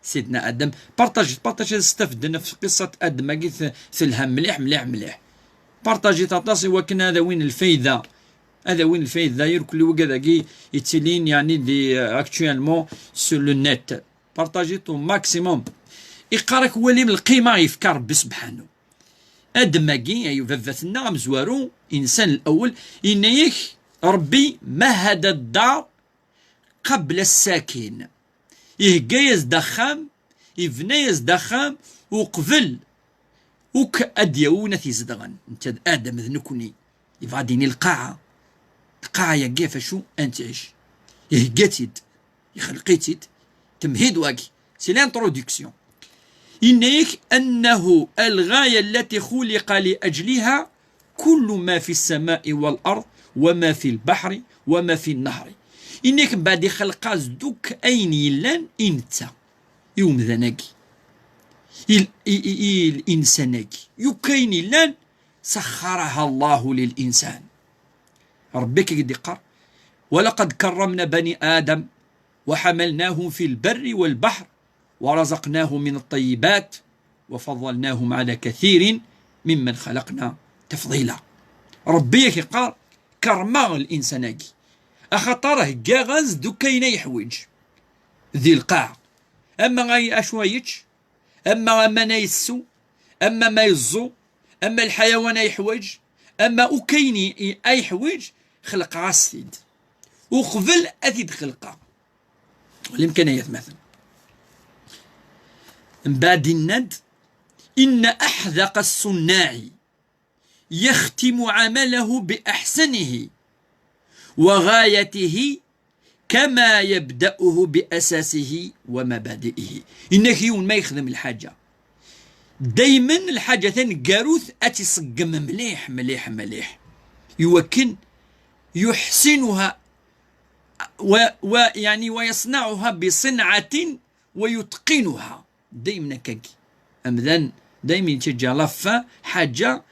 Sidna Adem. Partaget, partaget, ad stafden ɣef qissat Adem-agi, t-, telha mliḥ, mliḥ, mliḥ. Partaget aṭas i wakken ad awin lfayda. Ad awin lfayda, irkelli wigad-agi yettilin, yeɛni, di, euh, actuellement sur le net. Partaget au maximum. Iqqar-ak walim lqima yefka Ṛebbi sebḥanu. Adem-agi, ay baba-tneɣ amezwaru, insan lawel, yenna-yak Ṛebbi: مهد الدار قبل الساكن. Ihegga-yas-d axxam, ibna-yas-d axxam, uqbel ukk ad d-yawi win ad t-izedɣen. Netta d Adem, d nekkni. Yebɣa ad d-yini lqaɛa. Lqaɛa-yagi ɣef acu ad nettɛic. Ihegga-tt-id, ixleq-itt-id, temhid wagi. C'est l'introduction. Yenna-yak أنه الغاية التي خلق لأجلها كل ما في السماء والأرض وما في البحر وما في النهر. Yenna-yak mbeɛd ixleq-as-d akk ayen yellan i netta, i umdan-agi, i, i, i, i, i linsan-agi, yakk ayen yellan سخرها الله للإنسان. Ṛebbi akka i d-iqqar: ولقد كرمنا بني آدم وحملناهم في البر والبحر ورزقناهم من الطيبات وفضلناهم على كثير ممن خلقنا تفضيلا. Ṛebbi ak iqqar: kerrmeɣ linsan-agi, axaṭer heggaɣ-as-d akk ayen ay yeḥwiǧ di lqaɛa. Ama ay acu ay yečč, ama aman ay yessu, ama ma yeẓẓu, ama lḥayawan ay yeḥwaǧ, ama akk ayen i, i, ay yeḥwiǧ, xelqeɣ-as-t-id. Uqbel ad t-id-xelqeɣ. Limkan ay atmaten. Mbeɛd yenna-d: إن أحذق الصناع يختم عمله بأحسنه وغايته كما يبدأه بأساسه ومبادئه. Yenna-k yiwen ma yexdem lḥaǧa, daymen lḥaǧa taneggarut ad tt-iṣeggem mliḥ, mliḥ, mliḥ, iwakken يحسنها و و يعني ويصنعها بصنعة ويتقنها. دايما هكاك. أمذان دايما يتجه لفا حاجة.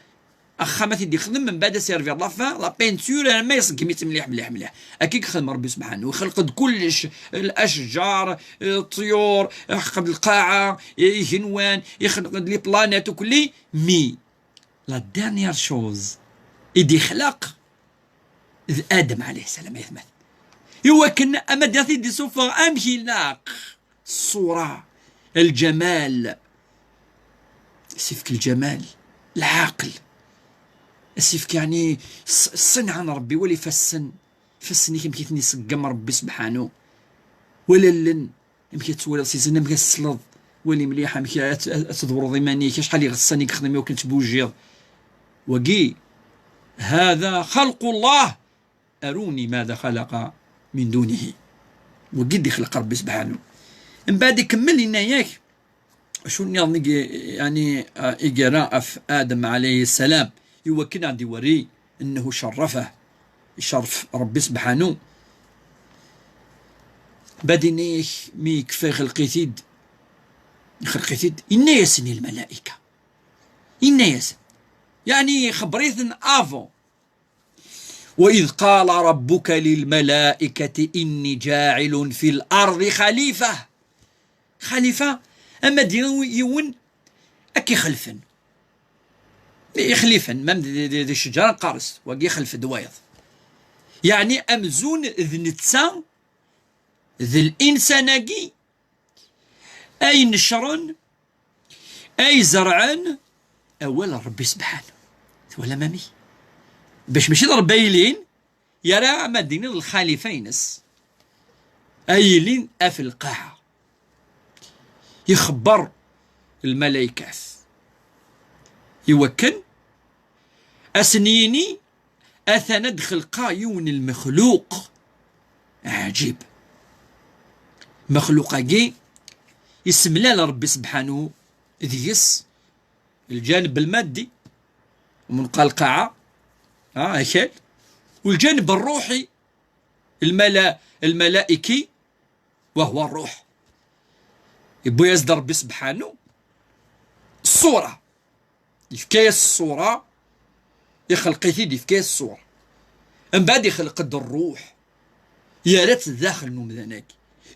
أخا ما تيدي يخدم من بعد سيرفي لافا لا بينتور ما يصقم مليح مليح مليح. أكيد خدم ربي سبحانه ويخلق كلش، الأشجار، الطيور، يخلق القاعة، يهنوان، يخلق لي بلانيت وكلي. مي لا ديرنيير شوز يدي خلق ذ آدم عليه السلام يثمث. يوكن أما دير تيدي سوفا أمشي لاق الصورة، الجمال، سيفك الجمال، العقل، سيفك يعني الصنعة ربي ولي فسن. فسن يمكن يسقم ربي سبحانه. ولا لن يمكن تولي سيزن يمكن تسلط. ولي مليحة يمكن تدور ضيمانيك شحال يغساني يخدم يمكن تبوجيض. وقي هذا خلق الله، أروني ماذا خلق من دونه. وقد يخلق ربي سبحانه. من بعد يكمل لنا ياك شو نيض نيجي يعني، آه، إجراء في آدم عليه السلام. يوكل عندي وري إنه شرفه، شرف ربي سبحانه. بعدين إيش مي كفى خلقيتيد، خلقيتيد إنا ياسني الملائكة، إنا ياسن يعني خبريثن أفون. وإذ قال ربك للملائكة إني جاعل في الأرض خليفة. خليفة أما دير يون أكي خلفن يخلفن مام دي, دي, دي الشجرة قارس وقي خلف دوايض. يعني أمزون ذ نتسا ذ الإنسان أكي أي نشرن أي زرعن أول ربي سبحانه. ولا مامي باش ماشي ضرب بايلين يرى ما دينين الخليفة ينس أيلين أف القاعة يخبر الملائكة يوكن أسنيني أثنى دخل قايون المخلوق عجيب. مخلوق أجي يسملال ربي سبحانه ذيس الجانب المادي ومن قال قاعة ها هكال والجانب الروحي الملا الملائكي وهو الروح. يبو يزد ربي سبحانه الصورة يفكايس الصورة يخلق يفكايس الصورة من بعد يخلق الروح يا ريت الداخل نوم ذناك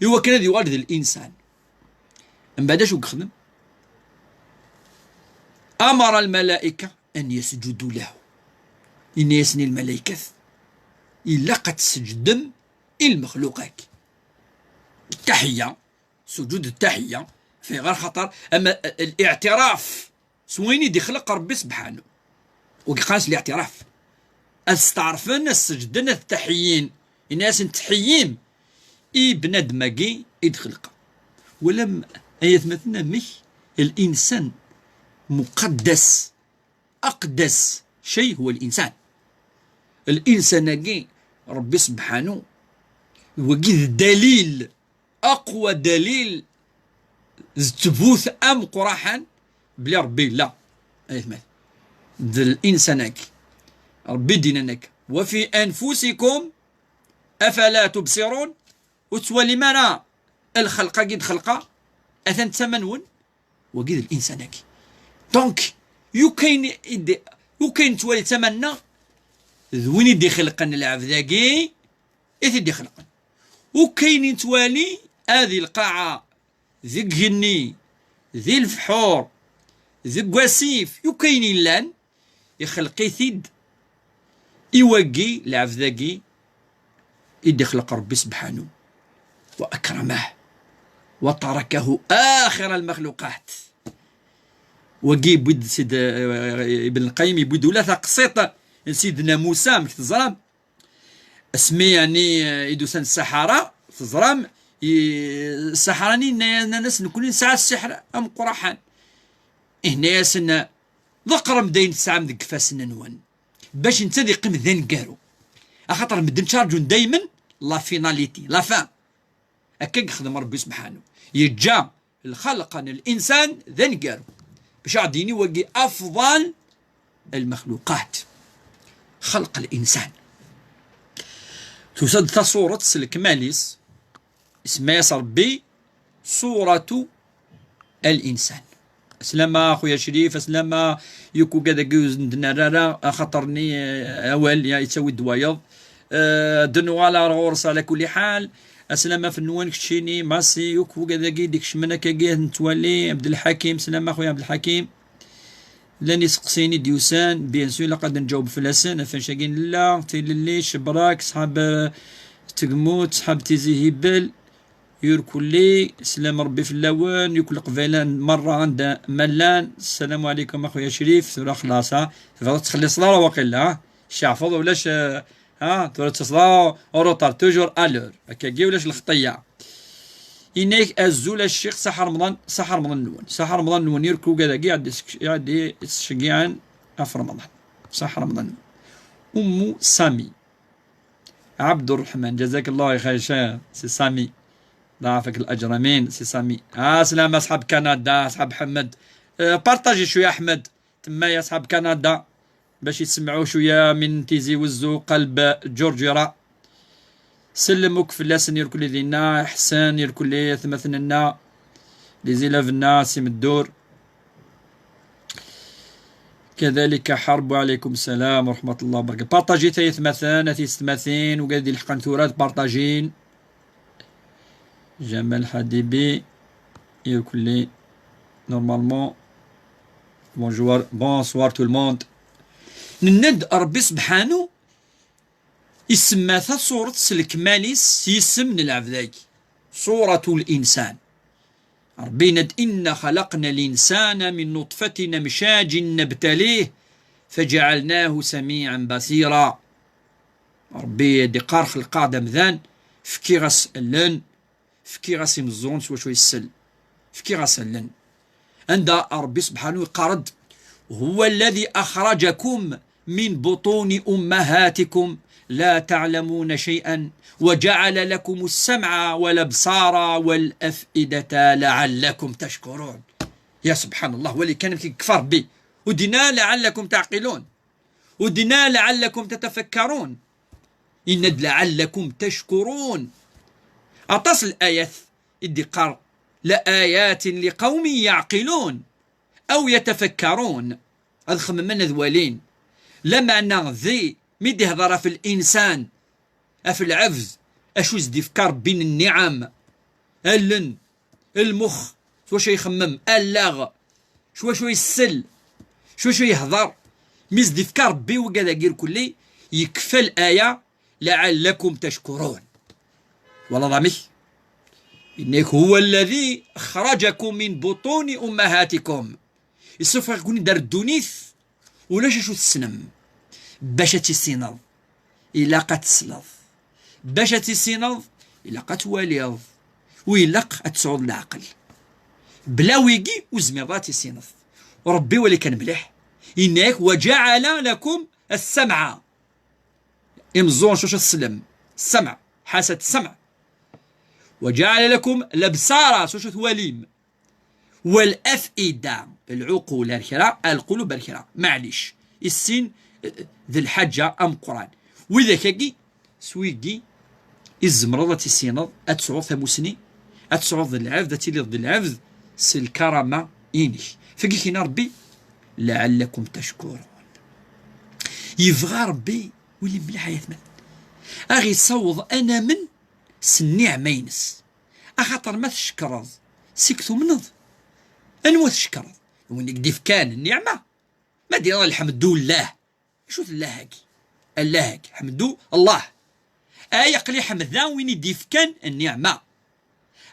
إوا كان هذه والد الإنسان من بعد شو يخدم أمر الملائكة أن يسجدوا له إن يسني الملائكة إلا قد سجدم المخلوقات التحية سجود التحية في غير خطر أما الاعتراف سويني دي خلق ربي سبحانه وقاس الاعتراف استعرفن السجدن التحيين الناس تحييم إي بنادم أكي إد خلقه ولم أيث مثلنا مش الإنسان مقدس أقدس شيء هو الإنسان الإنسان أكي ربي سبحانه وقيد دليل أقوى دليل زتبوث أم قراحا بلي ربي لا أيث مثل ذا الإنسان أكي ربي ديننا أكي وفي أنفسكم أفلا تبصرون وتولي مانا الخلقة قد خلقة أثن تمنون وقيد الإنسان أكي دونك يو كاين إد يو كاين توالي تمنى ذوين يدي خلقن العبد أكي إذ يدي خلقن وكاين توالي هذه القاعة ذي الجني ذي الفحور ذي القواسيف يو كاين لان يخلقيثيد إوقي العبد أكي إدي خلق ربي سبحانه وأكرمه وتركه آخر المخلوقات وقي بود سيد ابن القيم يبود ولا تقسيط سيدنا موسى مك تزرام اسمي يعني يدوسان السحرة تزرام السحراني الناس نكون نسعى السحر أم قرحان هنا ياسن ذكر مدين تسعى من قفاسن نوان باش انت ذي قيم ذين قارو أخطر مدن تشارجون دايما لا فيناليتي لا فان أكا يخدم ربي سبحانه يجا الخلق الإنسان ذين قارو باش عديني وقي أفضل المخلوقات خلق الإنسان Tusa-d tasuret s lekmal-is, isemma-yas Ṛebbi Suratu Al-Insan. Aslama, a xuya Crif, aslama, yakk ugad-agi ur s-d-nerra ara, axaṭer-nni, eh, awal, ya, yettawi-d wayeḍ. Eh, ad d-nuɣal ar ɣur-s, ɛla kulli ḥal. Aslama fell-wen keččini, Massi, yakk ugad-agi d-ikecmen akkagi, ad nettwali, Abdelḥakim, aslama, a xuya Abdelḥakim. Llan iseqsiyen i d-yusan, bien sûr, ilaq ad nǧaweb fell-asen, ɣef annect-agi nella, Tilelli, Cebrak, Ṣḥab, eh, Tegmut, Ṣḥab Tizi Hibel, irkelli, slam Ṛebbi fell-awen, yakk Leqbayel merra anda ma llan, ssalamu ɛlikum a xuya Crif, tura xlaṣ, ha, tebɣiḍ ad txelliṣeḍ ara waqila, ha, ceɛfeḍ ulac, eh, ha, tura tettaseḍ ara en retard, toujours à l'heure, akkagi ulac lxeṭṭiyya. Yenna-yak, azul a ccix, ṣaḥ Remḍan, ṣaḥ Remḍan-nwen. Ṣaḥ Remḍan-nwen, irk ugad-agi iɛeddi s-, iɛeddi s-, ttceggiɛen ɣef Remḍan. Ṣaḥ Remḍan-nwen. Ummu Sami. Ɛebdu Ṛṛeḥman, ǧazakallahu xayr, si Sami. Ḍaɛfak laǧr, amin, si Sami. Ah, slama, ṣḥab Kanada, ṣḥab Ḥmed. Eh, partaji cwiya, Ḥmed. Temma ya ṣḥab Kanada, bac yessemɛu cwiya min Tizi Wezzu, qelb Ǧurǧira. Sellem akk fell-asen irkelli dinna, Ḥsen, irkelli atmaten-nneɣ, les élèves-nneɣ, Si Meddur. Kadalika Ḥerb, wa ɛlikum ssalam wa raḥmat Llah wa barakat. Partajit ay atmaten, a tiyessetmatin, ugad ilḥeqen tura ad partajin. Jamal Hadibi, irkelli, normalement. Bonjour, bonsoir tout le monde. Nenna-d Ṛebbi sebḥanu isemma tasuret s lekmal-is s yisem n lɛebd-agi, Suratul Insan. Ṛebbi yenna-d, إنا خلقنا الإنسان من نطفة أمشاج نبتليه فجعلناه سميعا بصيرا. Ṛebbi ad iqqar xelqeɣ-d amdan, fkiɣ-as allen, fkiɣ-as imeẓẓuɣen s wacu yessel, fkiɣ-as allen. Anda Ṛebbi sebḥanu yeqqar-d, هو الذي أخرجكم من بطون أمهاتكم لا تعلمون شيئا وجعل لكم السمع والأبصار والأفئدة لعلكم تشكرون. يا سبحان الله، ولي كان يمكن كفر بي. ودنا لعلكم تعقلون. ودنا لعلكم تتفكرون. إن لعلكم تشكرون. Aṭas n layat i d-iqqar, لآيات لقوم يعقلون أو يتفكرون. Ad xemmen, ad walin. Lameɛna di, mi d-ihḍer ɣef linsan, ɣef lɛebd, acu i s-d-ifka Ṛebbi n nniɛam, allen, lmux, s wacu ixemmem, allaɣ, s wacu isell, s wacu yehḍer. Mi s-d-ifka Rebbi wigad-agi irkelli, yekfa laya, لعلكم تشكرون. Twalaḍ amek? Yenna-yak, هو الذي أخرجكم من بطون أمهاتكم. Isuffeɣ-iken-id ar ddunit, ulac acu tessnem. Bac ad tissineḍ, ilaq ad tesleḍ. Bac ad tissineḍ, ilaq ad twaliḍ. U ilaq ad tesɛuḍ leɛqel. Bla wigi, ur zmireḍ ad tissineḍ. Rebbi wali kan mliḥ. Yenna-yak, وجعل لكم السمع. Imeẓẓuɣen s wacu ad teslem. السمع. حاسة السمع. وجعل لكم الأبصار s wacu ad twalim. والأفئدة, العقول ar kra, القلوب ar kra. Maɛlic. Issin, eh, d lḥaǧa ameqqran. Widak-agi, s wigi, i tzemreḍ ad tissineḍ, ad tesɛuḍ tamusni, ad tesɛuḍ d lɛebd, ad tiliḍ d lɛebd, s lkarama-inek. Fagi kina Rebbi, لعلكم تشكرون. Yebɣa Rebbi, wili mliḥ ay atmaten, a ɣ-isaweḍ ad namen s nniɛma-ines. Axaṭer ma tcekkreḍ, seg tumneḍ, anwa tcekkreḍ? Win i k-d-ifkan nniɛma. Ma d-yenniḍ lḥemdullah, acu-t Allah-agi? Allah-agi, ḥemdu Allah. Ay aql-i ḥemdeɣ win i d-ifkan nniɛma.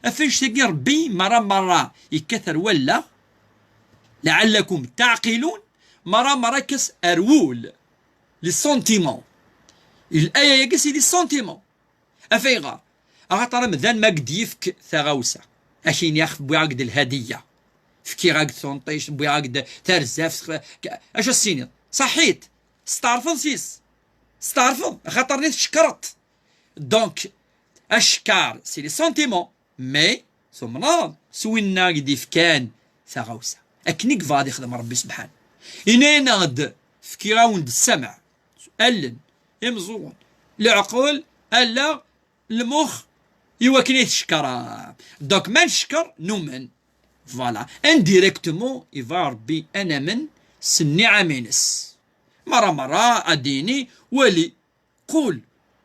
Ɣef annect-agi Rebbi merra merra yekkat ar wallaɣ, لعلكم تعقلون, merra merra yekkat ar wul, les sentiments. Laya-agi c'est les sentiments. Af ayɣer? Axaṭer amdan ma ak-d-yefk taɣawsa, ak-yini, ax, wwiɣ-ak-d lhadiyya, fkiɣ-ak-d tunṭict, wwiɣ-ak-d tarzaft, acu as-tiniḍ? Ṣaḥit, testeɛrfeḍ s-, testeɛrfeḍ, axaṭer-nni tcekkreḍ. Donc, acekkeṛ, c'est les sentiments, mais tumneḍ s winna i d-ifkan taɣawsa. Akken i yebɣa ad ixdem Rebbi sebḥan. Yenna-yaneɣ-d, fkiɣ-awen-d ssama, allen, imeẓẓuɣen, leɛqel, Allaɣ, lmux, i wakken i tcekker. Donc ma ncekker, numen. Voilà. Indirectement, iva Ṛebbi ad namen s nniɛam-ines. Merra merra ad d-yini, wali. قل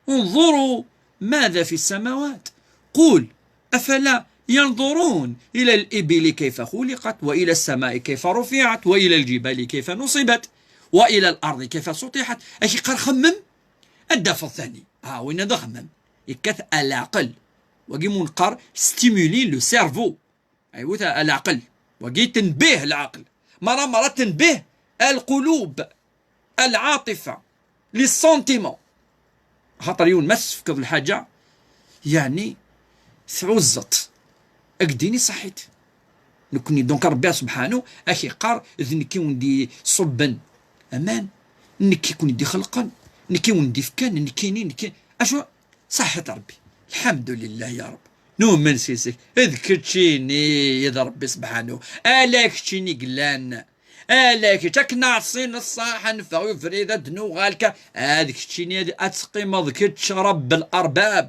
انظروا ماذا في السماوات. قل أفلا ينظرون إلى الإبل كيف خلقت وإلى السماء كيف رفعت وإلى الجبال كيف نصبت وإلى الأرض كيف سطحت. Ak-iqqar xemmem, ad d-tafeḍ tani. Ah, winna d axemmem. Yekkat a leɛqel. Wagi mu neqqar stimuler le cerveau. Aywa, ta-, leɛqel. Wagi tenbih leɛqel. Mara mara tenbih القلوب, العاطفة, les sentiments. Xaṭer yiwen ma tefkeḍ lḥaǧa, yeɛni tɛuzzeḍ. Ad k-d-yini ṣaḥit. Nekni, donc, Ṛebbi subḥanu, ak-iqqar, d nekk i wen-d-iṣubben aman, nekk i ken-id-ixelqen, nekk i wen-d-ifkan, nekkini, nekki. Acu? Ṣaḥit Ṛebbi. Lḥemdulillah ya Ṛebbi. Numen s yis-k. D keččini i d Ṛebbi subḥanu. Ala keččini i yellan. Ala kečč, akken neɛṣi, neṣṣaḥ, ad neffeɣ i ubrid, ad d-nuɣal ka, ad keččini ad, ad teqqimeḍ kečč Ṛebb الأرباب.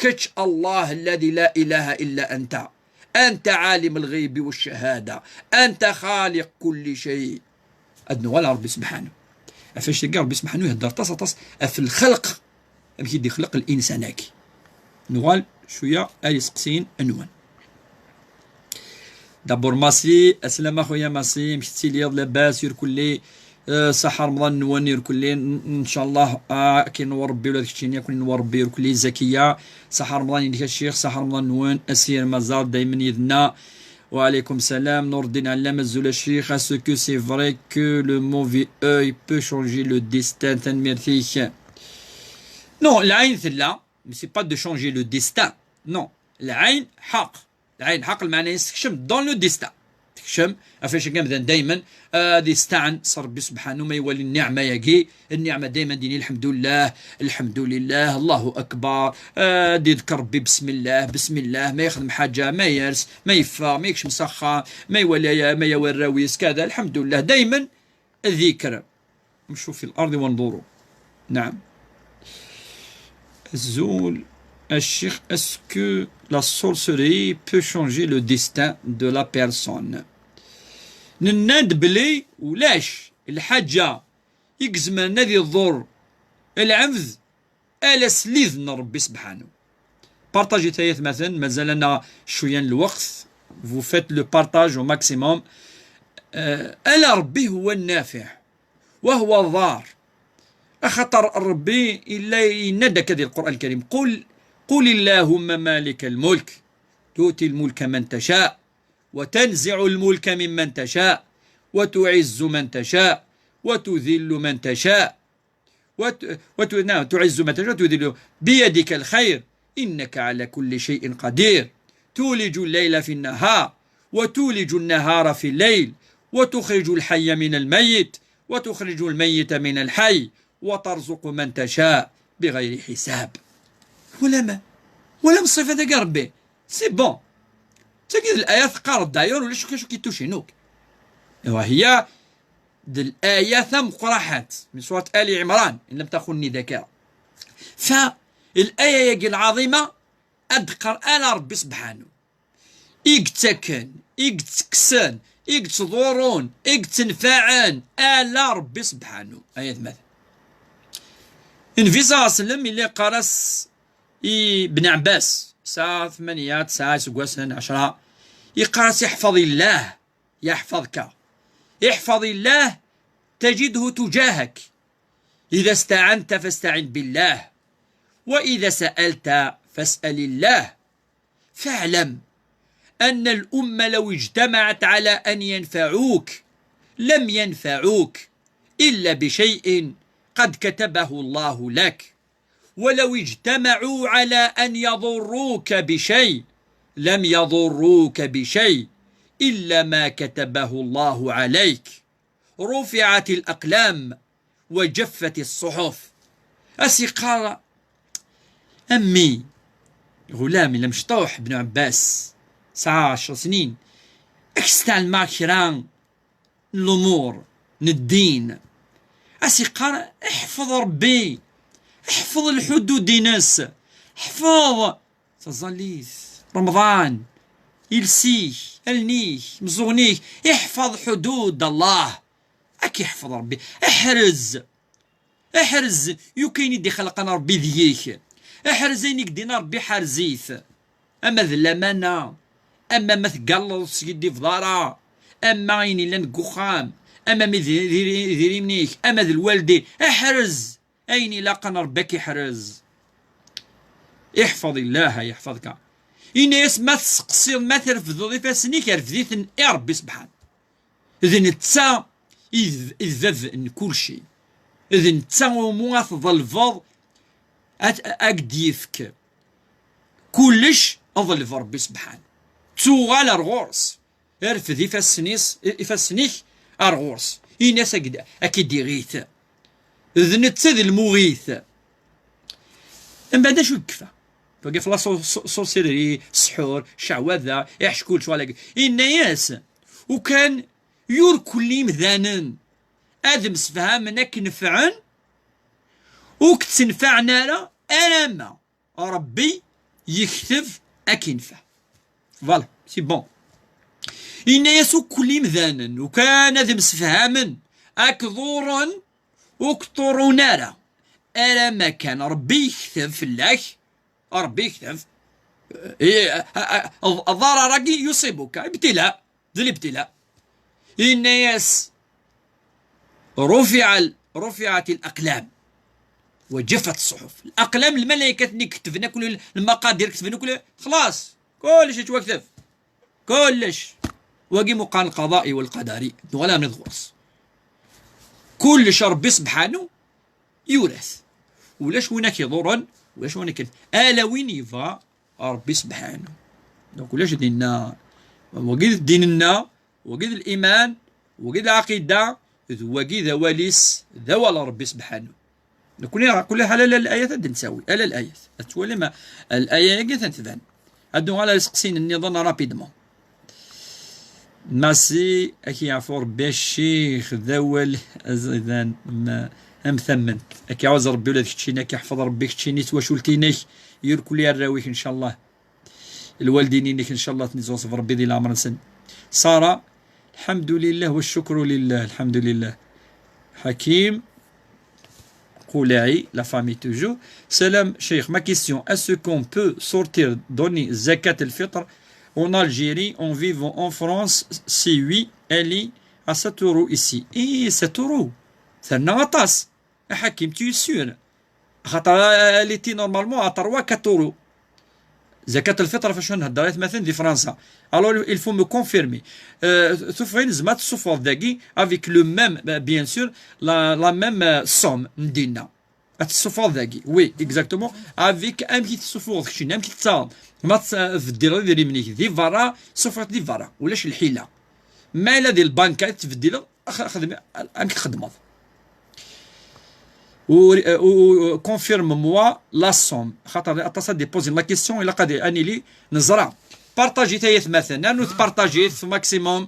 Kečč Allah الذي لا إله إلا أنت. أنت عالم الغيب والشهادة. أنت خالق كل شيء. Ad nuɣal ɣer Ṛebbi subḥanu. Ɣef wannect-agi Ṛebbi subḥanu ihedder aṭas, aṭas ɣef lxelq, amek i d-ixleq linsan-agi. Nuɣal cwiya ar iseqsiyen-nwen. D'abord Masi, aslama xuya Masi, amek tettiliḍ, labas irkelli? Eh, ṣaḥa Remḍan-nwen irkelli, n-, ncallah, ah, akken inwa Ṛebbi ula d keččini, akken inwa Ṛebbi irkelli. Zakiya, ṣaḥa Remḍan-inek a ccix, ṣaḥa Remḍan-nwen, asirem aẓar daymen yid-nneɣ. Wa alaykum salam, Nurdin Allam, azul a ccix, est-ce que c'est vrai que le mauvais œil peut changer le destin? Tanemmirt-ik. Non, lɛayn tella, mais c'est pas de changer le destin. Non, lɛayn ḥaq. Lɛayn ḥaq, lmeɛna-is tekcem dans le destin. Tekcem, ɣef wannect-agi amdan daymen, ah, ad isteɛn s Ṛebbi subḥanu ma iwali nniɛma-agi. Nniɛma daymen ad d-yini lḥemdullah, lḥemdulillah, Allahu akbar, ah, ad iḍker Ṛebbi besmillah, besmillah, ma yexdem ḥaǧa, ma yers, ma yeffeɣ, ma yekcem s axxam, ma iwali aya, ma yawi arraw-is, kada, lḥemdullah, daymen ad ikker. نمشوا في الأرض ونضروا. نعم. Azul a ccix, est-ce que la sorcellerie peut changer le destin de la personne? Nenna-d belli ulac lḥaǧa i izemren ad iḍurr lɛebd ala s lid n Ṛebbi subḥanu. Partagit ay atmaten, mazal-aneɣ cwiya n lweqt. Vous faites le partage au maximum. Euh, ala Ṛebbi huwa nnafiɛ, wa huwa ḍar. Axaṭer Ṛebbi yella yenna-d akka di Lqur'an Lkarim: قل، قل اللهم مالك الملك، تؤتي الملك من تشاء، وتنزع الملك ممن تشاء، وتعز من تشاء، وتذل من تشاء. وت-، وت-، نعم، تعز من تشاء وتذل، بيدك الخير، إنك على كل شيء قدير، تولج الليل في النهار، وتولج النهار في الليل، وتخرج الحي من الميت، وتخرج الميت من الحي، وترزق من تشاء بغير حساب. Wala ma, wala ma ṣṣifa-agi Ṛebbi. C'est bon. Tagi d l'aya teqqareḍ d'ailleurs, ulac acu ki-touchin akk. وهي d l'aya tameqqrant من سورة آل عمران، إن لم تخني الذاكرة. Fa l'aya-agi lɛaḍima ad d-teqqar ala Ṛebbi subḥanu. I yettaken, i yettekksen, i yettḍurrun, i yettenfaɛen, ala Ṛebbi subḥanu. Ay atmaten. Nnbi ṣalla Llahu ɛalayhi wa sallam yella yeqqar-as i Ben Ɛebbas, yesɛa tmanya, tesɛa iseggasen, ɛecra, yeqqar-as: احفظ الله يحفظك، احفظ الله تجده تجاهك، إذا استعنت فاستعن بالله، وإذا سألت فاسأل الله. فاعلم أن الأمة لو اجتمعت على أن ينفعوك لم ينفعوك إلا بشيء قد كتبه الله لك، ولو اجتمعوا على أن يضروك بشيء لم يضروك بشيء إلا ما كتبه الله عليك. رفعت الأقلام وجفت الصحف. A s-yeqqar a mmi, ɣulam, yella mecṭuḥ, Ben Ɛebbas, yesɛa ɛecra snin, ad k-sɛelmeɣ kra n lumuṛ n ddin. A s-yeqqar: احفظ Ṛebbi, Ḥfeḍ lḥudud-ines. Ḥfeḍ taẓallit, Remḍan, iles-ik, allen-ik, meẓẓuɣen-ik. Iḥfeḍ ḥudud Allah. Ad k-iḥfeḍ Rebbi. Ḥrez. Ḥrez yakk ayen i d-ixelqen Rebbi deg-k. Ḥrez ayen i k-d-yenna Rebbi, ḥrez-it. Ama d lamana, ama ma teggalleḍ ur teskiddibeḍ ara, ama ayen yellan deg uxxam, ama mi d, d, d idrimen-ik, ama d lwaldin. Ḥrez ayen ilaqen Rebbi ad k-iḥrez. Iḥfeḍ illah yeḥfeḍka. Ini-as ma tseqsiḍ, ma trefdeḍ ifassen-ik, rfed-iten i Rebbi sebḥan. D netta i d, i d bab n kulci. D netta umi ad tḍelbeḍ ad, ad k-d-yefk kullec, ḍleb Rebbi sebḥan. Ttuɣal ar ɣur-s. Rfed ifassen-is, ifassen-ik ar ɣur-s. Ini-as ad k-d-, ad k-id-iɣit. D netta d lmuɣit. Mbeɛd acu yekfa? Wagi f la so-, so-, sorcellerie, ssḥur, ccɛwada, iḥeckul, ccɣel-agi. Inna-yas, ukan yurkel imdanen ad msefhamen ad k-nefɛen, ur k-ttenfaɛen ara, alamma Rebbi yekteb ad k-infa. Voilà, c'est bon. Inna-yas, ukel imdanen, ukan ad msefhamen, ad k-ḍurren, ur k-ḍurrun ara. Alamma kan Rebbi yekteb fell-ak, Rebbi yekteb, eh, eh, eh, eh, ضرر-agi يصيبك, ibtila, d libtila. Inna-yas, رفع ال-، رفعت الأقلام وجفت الصحف. Laqlam, lmalaykat-nni ketben akk lmaqadir, ketben akk, xlaṣ, kullec yettwakteb. Kullec. Wagi muqan lqaḍa'i wal qadari. Nuɣal armi d ɣur-s. Kullec Rebbi sebḥanu yura-t. Ulac win ak-iḍurren, ulac win ak-, ala win yebɣa Rebbi sebḥanu. Donc ulac dinna, wagi d ddin-nneɣ, wagi d liman, wagi d lɛaqida, d wagi d awal-is, d awal Rebbi sebḥanu. Nekni, kul ḥal, ala layat ad d-nettawi, ala layat. Ad twalim, laya-agi ad tban. Ad nuɣal ar iseqsiyen nniḍen rapidement. Masi, ad k-yeɛfu Rebbi a ccix, d awal aẓidan, ma, am tamment. Ad k-iɛuz Rebbi ula d keččini, ad k-iḥfeḍ Rebbi keččini, twacult-inek, yurkel i arraw-ik, ncallah. Lwaldin-inek, ncallah, ad ten-iẓuṣef Rebbi di leɛmer-nsen. Sara, الحمد لله والشكر لله، الحمد لله. حكيم قولعي, la famille toujours. Salam Cheikh, ma question, est-ce qu'on peut sortir, donner zakat al-fitr en Algérie en vivant en France? Si oui, elle est à sept euros ici. Eh, sept euros. Terna aṭas. A Ḥakim, tu es sûr? Axaṭer, euh, elle était normalement à trois, quatre euros. Zakat al-fitr, ɣef acu nhedder, aytmaten di Fransa. Alors, il faut me confirmer. Euh, tufɣin, zma tessufɣeḍ dagi, avec le même, euh, bien sûr, la, la même, euh, somme, n dinna. Ad tessufɣeḍ dagi. Oui, exactement. Avec, amek i tessufɣeḍ keččini, amek i tettaɣeḍ. Ma tbeddileḍ idrimen-ik di berra, sufɣeḍ di berra. Ulac lḥila. Ma yella di lbanka i tbeddileḍ, Ax-, xdem, amek txedmeḍ? U, u, u, confirme-moi la somme. Xaṭer aṭas ad d-poser la question, ilaq ad, ad nili neẓra. Partagit ay atmaten, rnut partagit maximum.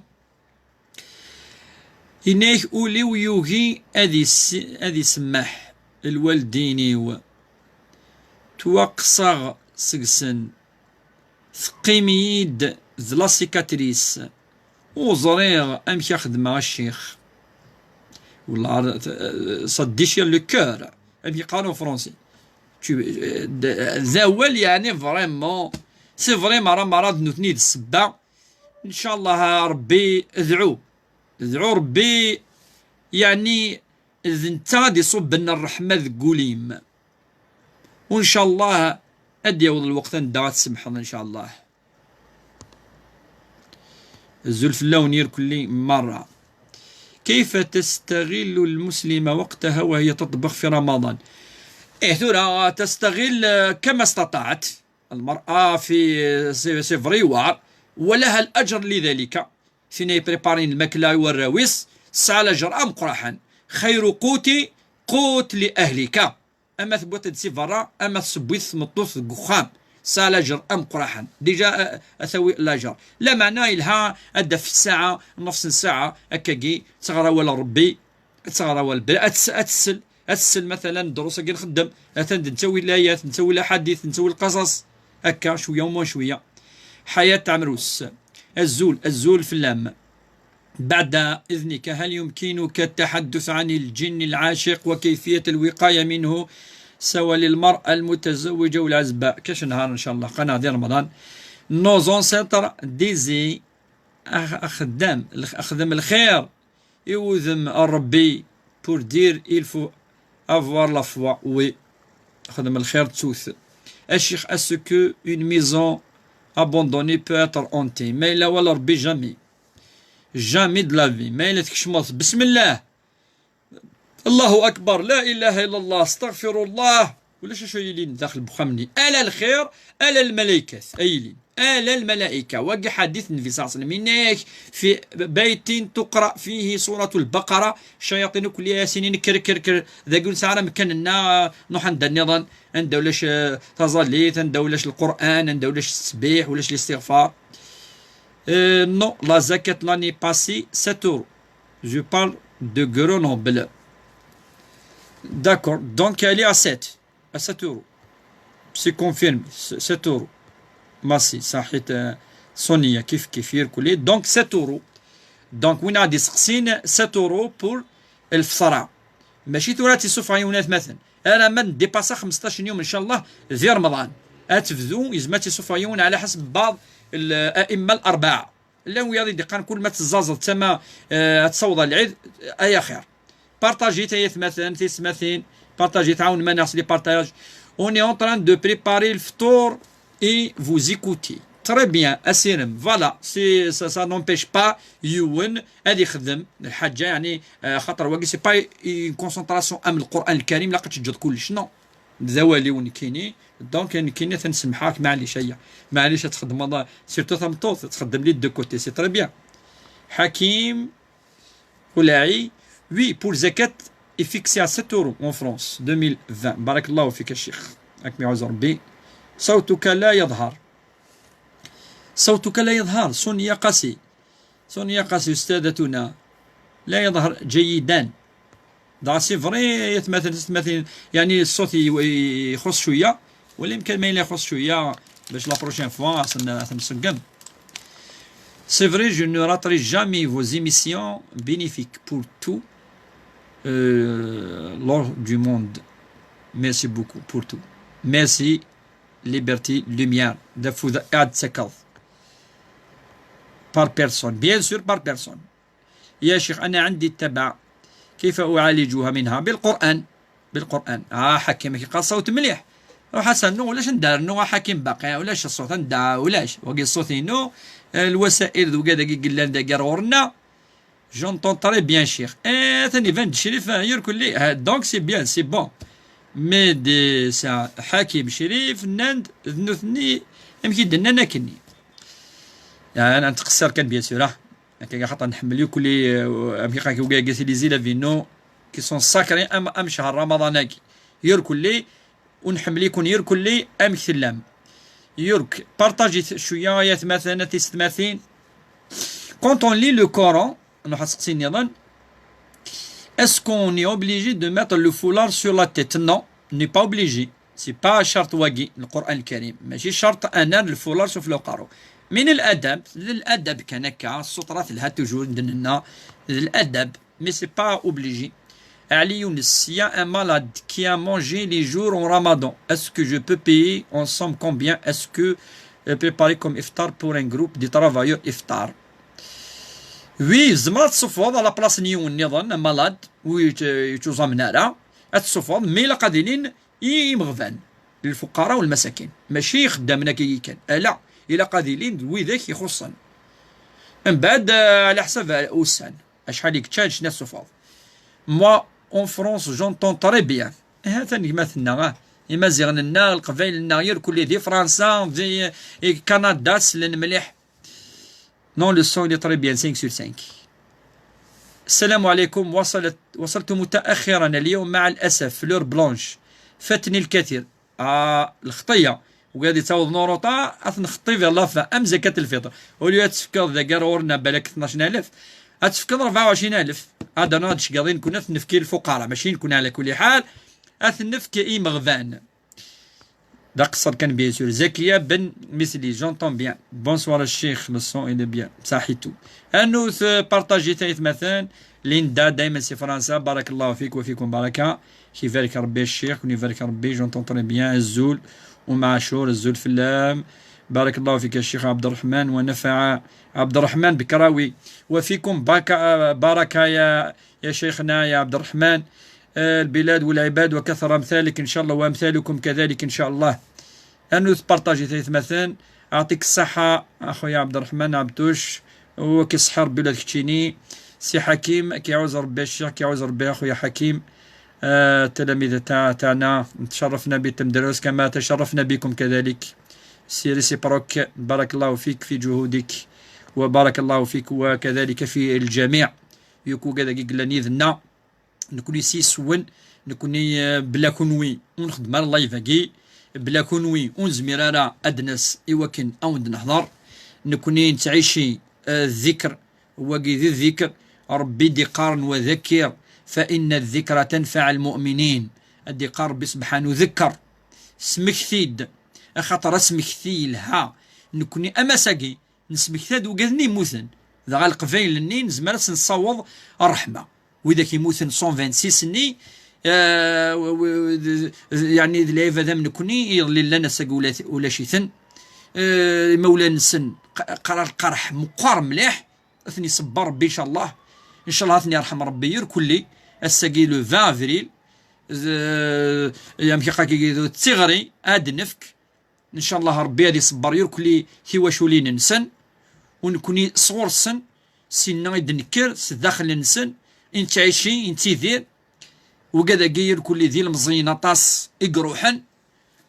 Inek ul-iw yugi ad is-, ad isemmeḥ lwaldin-iw. Ttwaqqseɣ seg-sen. Teqqim-iyi-d d la cicatrice. Ur ẓriɣ amek a xedmeɣ a ccix. Wallah, ça déchire le cœur. Amek yeqqar en français? Tu, d, d awal, yeɛni, vraiment. C'est vrai, mara, mara d nutni d ssebba. Ncallah, Rebbi, dɛu. Dɛu Rebbi, yeɛni, d netta ad iṣubben ṛṛeḥma deg wul-im. Ncallah, ad d-yaweḍ lweqt anda ad tsemḥeḍ, ncallah. Azul fell-awen irkelli merra. كيف تستغل المسلمة وقتها وهي تطبخ في رمضان؟ إيه، tura تستغل كما استطاعت. المرأة في، c'est, c'est vrai, war, ولها الأجر لذلك. Tin ay préparin lmakla i warraw-is, tesɛa lajer ameqqraḥen. خير قوت قوت لأهلك. Ama tewwiḍ-t-id si berra, ama tesseww-it tmeṭṭut deg uxxam, tesɛa lajer ameqqraḥen. Déjà, a, a tawi lajer. Lameɛna yelha ad d-taf ssaɛa, nefs n ssaɛa, akkagi, teɣra awal n Rebbi, ad teɣra awal, ad tes-, ad tessel, Ad tsel, مثلا, ddrus-agi nxeddem, atan d nettawi layat, nettawi laḥadit, nettawi lqasas. Akka, cwiya u cwiya. Ḥayat Ɛemrus. Azul, azul fell-am. بعد إذنك، هل يمكنك التحدث عن الجن العاشق وكيفية الوقاية منه سواء للمرأة المتزوجة والعزباء؟ كاش نهار إن شاء الله، قناة ديال رمضان. Nos ancêtres disaient أخ-، أخدم الخ-، أخدم الخير يوذم الربي pour dire il faut avoir la foi. Oui. أخدم الخير تسوث. الشيخ، est-ce que une maison abandonnée peut être hantée؟ ما إلا ولا ربي، jamais. Jamais de la vie. ما إلا تكشمض بسم الله، الله أكبر، لا إله إلا الله، استغفر الله، ولا شو شو يلين داخل بخمني. ألا الخير، ألا الملائكة، أيلين، ألا الملائكة. وقع حديث النبي صلى الله عليه وسلم، إنك في بيت تقرأ فيه سورة البقرة، شياطين كل ياسين كر كر كر. ذا يقول سعر مكان لنا نروح عند النظام، عند ولاش، آه، تظليت، عند ولاش القرآن، عند ولاش التسبيح، ولاش الاستغفار. Euh, non, la zakat l'année passée, sept euros. Je parle de Grenoble. D'accord, donc elle est à sept, à sept euros. C'est confirmé, c'est sept euros. Merci, صحيت, euh, Sonia, كيف كيف يركلي. Donc sept euros. Donc وين غادي سقسين sept euros pour الفطرة. ماشي ثورات يسوف عيونات مثلا. أنا من ديباسا خمسطاش يوم إن شاء الله ذي رمضان. أتبدو يزمات يسوف عيون على حسب بعض الأئمة الأربعة. Llan wiyaḍ i d-iqqaren kul ma teẓẓaẓeḍ tama, eh, ad tessawḍeḍ lɛid, ay axir. Partagit ay atmaten, tismatin, partagit, tɛawnem-aneɣ s les partages. On est en train de préparer le ftour et vous écoutez. Très bien, asirem. Voilà, c'est, ça, ça n'empêche pas yiwen ad ixdem lḥaǧa, يعني, eh, xaṭer wagi, c'est pas une concentration am Lqur'an Lkarim, laqac teǧǧeḍ kullec, non. D awal-iw nekkini, donc nekkini ad ten-semḥeɣ-ak, maɛlic aya. Maɛlic ad txedmeḍ, surtout tameṭṭut, ad txeddem les deux côtés, c'est très bien. Hakim Oulaï, oui, pour zakat est fixé à sept euros en France, deux mille vingt. بارك الله فيك الشيخ. راك يعوز ربي. صوتك لا يظهر. صوتك لا يظهر. سونيا قاسي. سونيا قاسي أستاذتنا. لا يظهر جيدا. دابا c'est vrai يا تماثل، تماثل، يعني الصوت ي-، يخص شوية، ولا يمكن ما يلا يخص شوية باش la prochaine fois أصلا أثم سقم. C'est vrai, je ne raterai jamais vos émissions bénéfiques pour tout, euh, l'or du monde. Merci beaucoup pour tout. Merci, Liberty, Lumière. دفو ذا قاعد تسكض. Par personne. Bien sûr, par personne. يا شيخ، أنا عندي التبع، كيف أعالجها منها؟ بالقرآن. بالقرآن. آه، حكيم كي قال صوت مليح. روح أسألنو ولاش ندار نو حكيم باقي، ولاش الصوت ندع، ولاش. وقي الصوت إنو، آه، الوسائل ذو قاعدة قي قلان دا قار غورنا. J'entends très bien شيخ. إيه، ثاني فان شريف، آه، يركل لي. آه، donc c'est bien, c'est bon. Mais دي سا حكيم شريف، نند، ذنوثني، أمكي دنا نكني. يعني، أنا نتقصر كان bien sûr، آه. هكا خاطر نحمل يكلي، آه، أم كي قالك وكا قالت لي زيلا فينو كي سون ساكري أم، أم شهر رمضان هاكي. يركلي، ونحمل يكون يركلي أم كتلام. يرك، بارطاجي شوية يا ثماثين، تيس ثماثين. Quand on lit le Coran, نروح تسقسي نظن. Est-ce qu'on est obligé de mettre le foulard sur la tête? Non, n'est pas obligé. C'est pas شرط واقي القرآن الكريم، ماشي شرط أنا الفولار سفلى وقارو. من الأدب، للأدب كان هكا، السطرات لها toujours عندنا الأدب، mais c'est pas obligé. Ali Younes, il y a un malade qui a mangé les jours en ramadan. Est-ce que je peux payer ensemble combien? Est-ce que, euh, préparer comme iftar pour un groupe de travailleurs iftar? Oui, زمرت تصفوض على بلاص نيون نظن، un malade, ويتوزامن على، تصفوض، mais لا قادرين إي إمغفان للفقراء والمساكين، ماشي خدامنا كي كان. آه، لا، إلا قادرين ويدك يخصن. من بعد، آه، على حسب أسان. أشحال يكتشان شنا السفر. Moi, en France, j'entends très bien. ها ثاني ما ثنا، آه. إما زيغننا، القبايل لنا، غير كل ذي فرنسا، ذي كندا، سلن مليح. Non, le son, il est très bien, cinq sur cinq. السلام عليكم. وصلت، وصلت متأخرا اليوم مع الأسف، l'heure blanche. فاتني الكثير. آه، الخطية. وقاعد يتعوض نوروطا، أثنخطي في لافا، أم زكاة الفطر. وليو تفكر ذا قرورنا بالك اثناش ألف. Ad tefkeḍ rebɛa u ɛecrin alef. Ad d-nefk i lfuqara, mačči i nekni ɛla kulli ḥal. Ad t-nefk i imeɣban. D aqeṣṣer kan, bien sûr. Zakiya Ben Misli, j'entends bien. Bonsoir الشيخ, le son il est bien. Saḥitu. Anut, euh, partager-it ay atmaten. Linda, dayman si Fransa, barakallahu fik wa fikum baraka. Kibarek Rebbi الشيخ, kun ibarek Rebbi, j'entends très bien. Azul, Um Ɛacur, azul fell-am. Barakallahu fik الشيخ عبد الرحمن, wa nafa'a عبد الرحمن Bekrawi. Wa fikum baka-, baraka ya, ya شيخنا, ya عبد الرحمن. آه، البلاد والعباد وكثر أمثالك إن شاء الله وأمثالكم كذلك إن شاء الله. Anut partager-it ay atmaten. أعطيك الصحة أخويا عبد الرحمن عبتوش. وكي صحة ربي ولا تكتشيني. سي حكيم, كي عاوز ربي الشيخ, كي عاوز ربي أخويا حكيم. آه، التلاميذ تاع-، تاعنا. تشرفنا بالتمدرس كما تشرفنا بكم كذلك. C'est réciproque. بارك الله فيك في جهودك. وبارك الله فيك وكذلك في الجميع. Yuku gada giglan yid-nna. Nekni s yiswen, nekni, eh, bla kunwi ur nxeddem ara live-agi, bla kunwi ur nezmir ara ad d-nas i wakken ad wen-d-nehder. Nekni nettɛici, eh, ddikr, wagi d ddikr, Rebbi d-iqqaren: وذكر فإن الذكرى تنفع المؤمنين. Ad d-iqqar Rebbi sebḥanu: ذكر, smekti-d, axaṭer asmekti yelha. Nekni am ass-agi, nesmekta-d wigad-nni yemmuten. Dɣa leqbayel-nni nezmer ad s-nessaweḍ ṛṛeḥma. Widak yemmuten cent vingt-six-nni, eh, w-, w-, d-, d-, yeɛni d lɛibad am nekni, iḍelli llan, ass-agi ula-, ulac-iten. Eh, imawlan-nsen q-, qra lqerḥ meqqar mliḥ. Ad ten-iṣebber Rebbi, incallah. Incallah ad ten-yerḥem Rebbi irkelli. Ass-agi le vingt avril. D-, amek iqal-agi, d tiɣri ad d-nefk. Incallah Rebbi ad iṣebber irkelli tiwaculin-nsen, u nekni sɣur-sen, sinna i d-nekker, s daxel-nsen, i nettɛici, i nettidir. Wigad-agi irkelli d ilemẓiyen aṭas i iruḥen.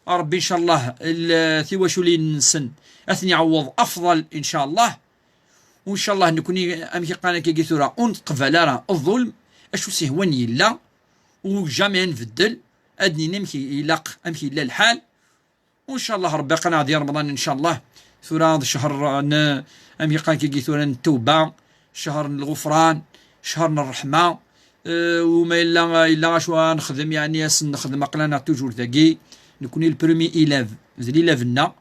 Rebbi incallah l-, tiwaculin-nsen ad ten-iɛewweḍ afḍal incallah. U incallah nekni, amek iqqan akkagi tura, ur neqbal ara ḍulm, acu s-ihwan yella, u jamais ad nbeddel, ad d-nini amek ilaq, amek yella lḥal. Incallah Rebbi aql-aɣ di Remḍan incallah. Tura d ccher n, amek iqqan akkagi tura, n ttewba, ccher n lɣufran, ccher n ṛṛeḥma. Eh, u ma yella, yella acu ara nexdem, yeɛni ad sen-nexdem, aql-aneɣ toujours dagi. Nekni le premier élève, d l'élève-nneɣ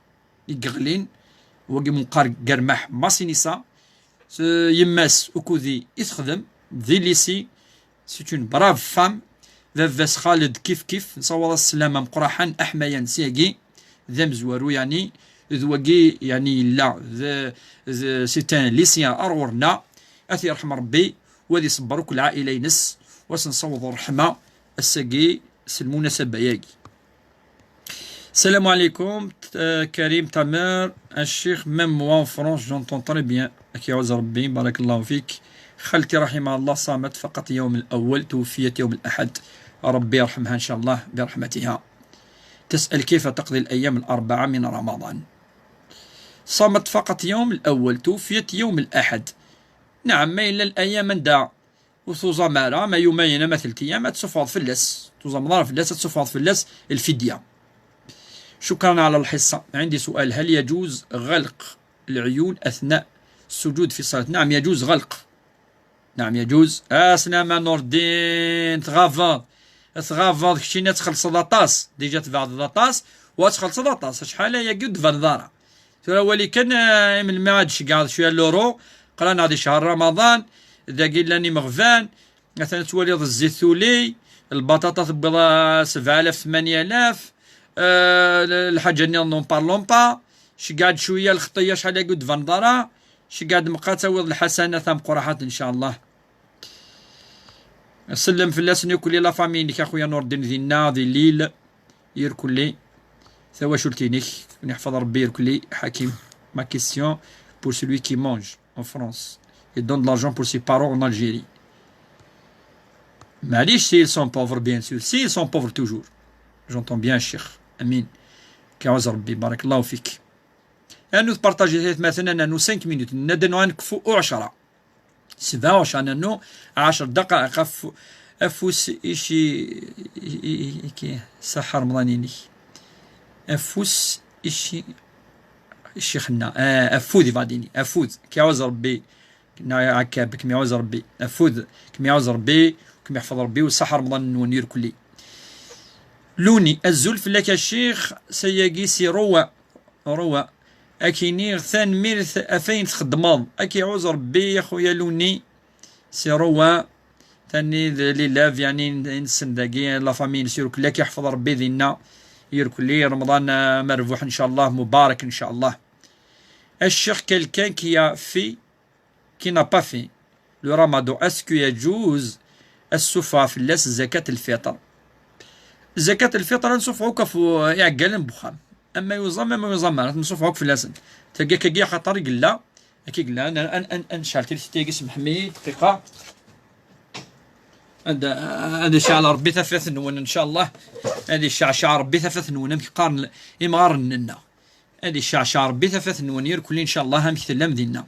i yeɣlin, wagi meqqar Germaḥ Masinisa. S-, yemma-s ukudi i texdem, di lycée, c'est une brave femme. Baba-s Xaled kif kif, nessawaḍ-as sslam ameqqraḥan aḥmayan seg-agi, d amezwaru, yeɛni, d wagi, yeɛni, yella, d, d, c'est un lycéen ar ɣur-nneɣ. Ad t-yerḥem Rebbi, u ad iṣebber akk lɛaila-ines, u ad s-nessaweḍ ṛṛeḥma ass-agi s lmunasaba-yagi. السلام عليكم، آه، كريم تامر، الشيخ، même moi en France, j'entends très bien. أك يعوز ربي، بارك الله فيك. خالتي رحمها الله صامت فقط يوم الأول، توفيت يوم الأحد. ربي يرحمها إن شاء الله برحمتها. تسأل كيف تقضي الأيام الأربعة من رمضان. صامت فقط يوم الأول، توفيت يوم الأحد. نعم، ما إلا الأيام ندى وتوزام على ما يومين ما ثلاث أيام، تسفض في اللس، توزام ضرب في اللس، تسفض في اللس الفدية. شكرا على الحصة. عندي سؤال: هل يجوز غلق العيون أثناء السجود في الصلاة؟ نعم، يجوز غلق. نعم، يجوز. أسلام نور الدين، تغافض. تغافض، كشينا تخلص داطاس. ديجا تبعض داطاس، وتخلص داطاس. شحال هي قد فنظارة. Tura wali kan, eh, melmi ad d-tceggɛeḍ cwiya n luru, qlan-aɣ di ccher Ramadan, dagi llan imeɣban, atan ad twaliḍ zzit tuli, lbaṭaṭa tewwiḍ, eh, sebɛa alaf, tmanya alaf, eh, l-, lḥaǧa-nniḍen n'en parlons pas, ceggɛeḍ cwiya lxeṭṭiya, acḥal agi ur d-tbaneḍ ara, ceggɛeḍ meqqar ad tawiḍ lḥasanat tameqqraḥat, ncallah. Sellem fell-asen irkelli, la famille-inek, a xuya Nurdin, dinna, di Lille, irkelli. Tawacult-inek, ken iḥfeḍ Rebbi irkelli, Hakim. Ma question pour celui qui mange en France et donne de l'argent pour ses parents en Algérie. Maɛlic, s'ils sont pauvres, bien sûr. S'ils sont pauvres toujours. J'entends bien, Cheikh. Amin. K iɛuz Rebbi, barakallahu fik. Anu tpartaji, atmaten, anu cinq minutes. Nadi anu ad nekfu u ɛecṛa. Sebɛa u ɛecṛa, anu ɛecṛ daqa'iq. Af-, afus ici, i, i, i, ki, saḥa Remḍan-inek. Afus ici, ccix-nneɣ. Ah, afud ibɣa ad d-yini. Afud. K iɛuz Rebbi. Neɣ ɛekkab, kem-iɛuz Rebbi. Afud, kem-iɛuz Rebbi, kem-iḥfeḍ Rebbi, u ṣaḥ Remḍan-nwen irkelli. Luni, azul fell-ak a ccix, sayagi si Rowa, Rowa. Ad k-iniɣ tanemmirt ɣef wayen txeddmeḍ. Ad k-iɛuz Rebbi, a xuya Luni, si Rowa. Tani d l'élève, yani, nessen dagi, la famille-ines irkelli, ad k-iḥfeḍ Rebbi dinna, irkelli, Remḍan, ah, merbuḥ, ncallah, mubarak, ncallah. A ccix, quelqu'un qui a fait, qui n'a pas fait le ramadan, est-ce que yeǧuz ad ssufɣeɣ fell-as zakat lfiṭr? Zakat lfiṭr ad nessufɣ akk ɣef iɛeggalen n wexxam. Ama yuẓam, ama yuẓam ara, ad nessufɣ akk fell-asen. Tagi akkagi axaṭer i yella, akka i yella, ad, ad, ad, ad necɛel tilsit-agi, semḥem-iyi, dqiqa. Ad, ad iceɛɛel Rebbi tafat-nwen, ncallah. Ad iceɛceɛ Rebbi tafat-nwen, amek qqaren imɣaren-nneɣ. Ad iceɛceɛ Rebbi tafat-nwen irkelli, ncallah, amek tellam dinna.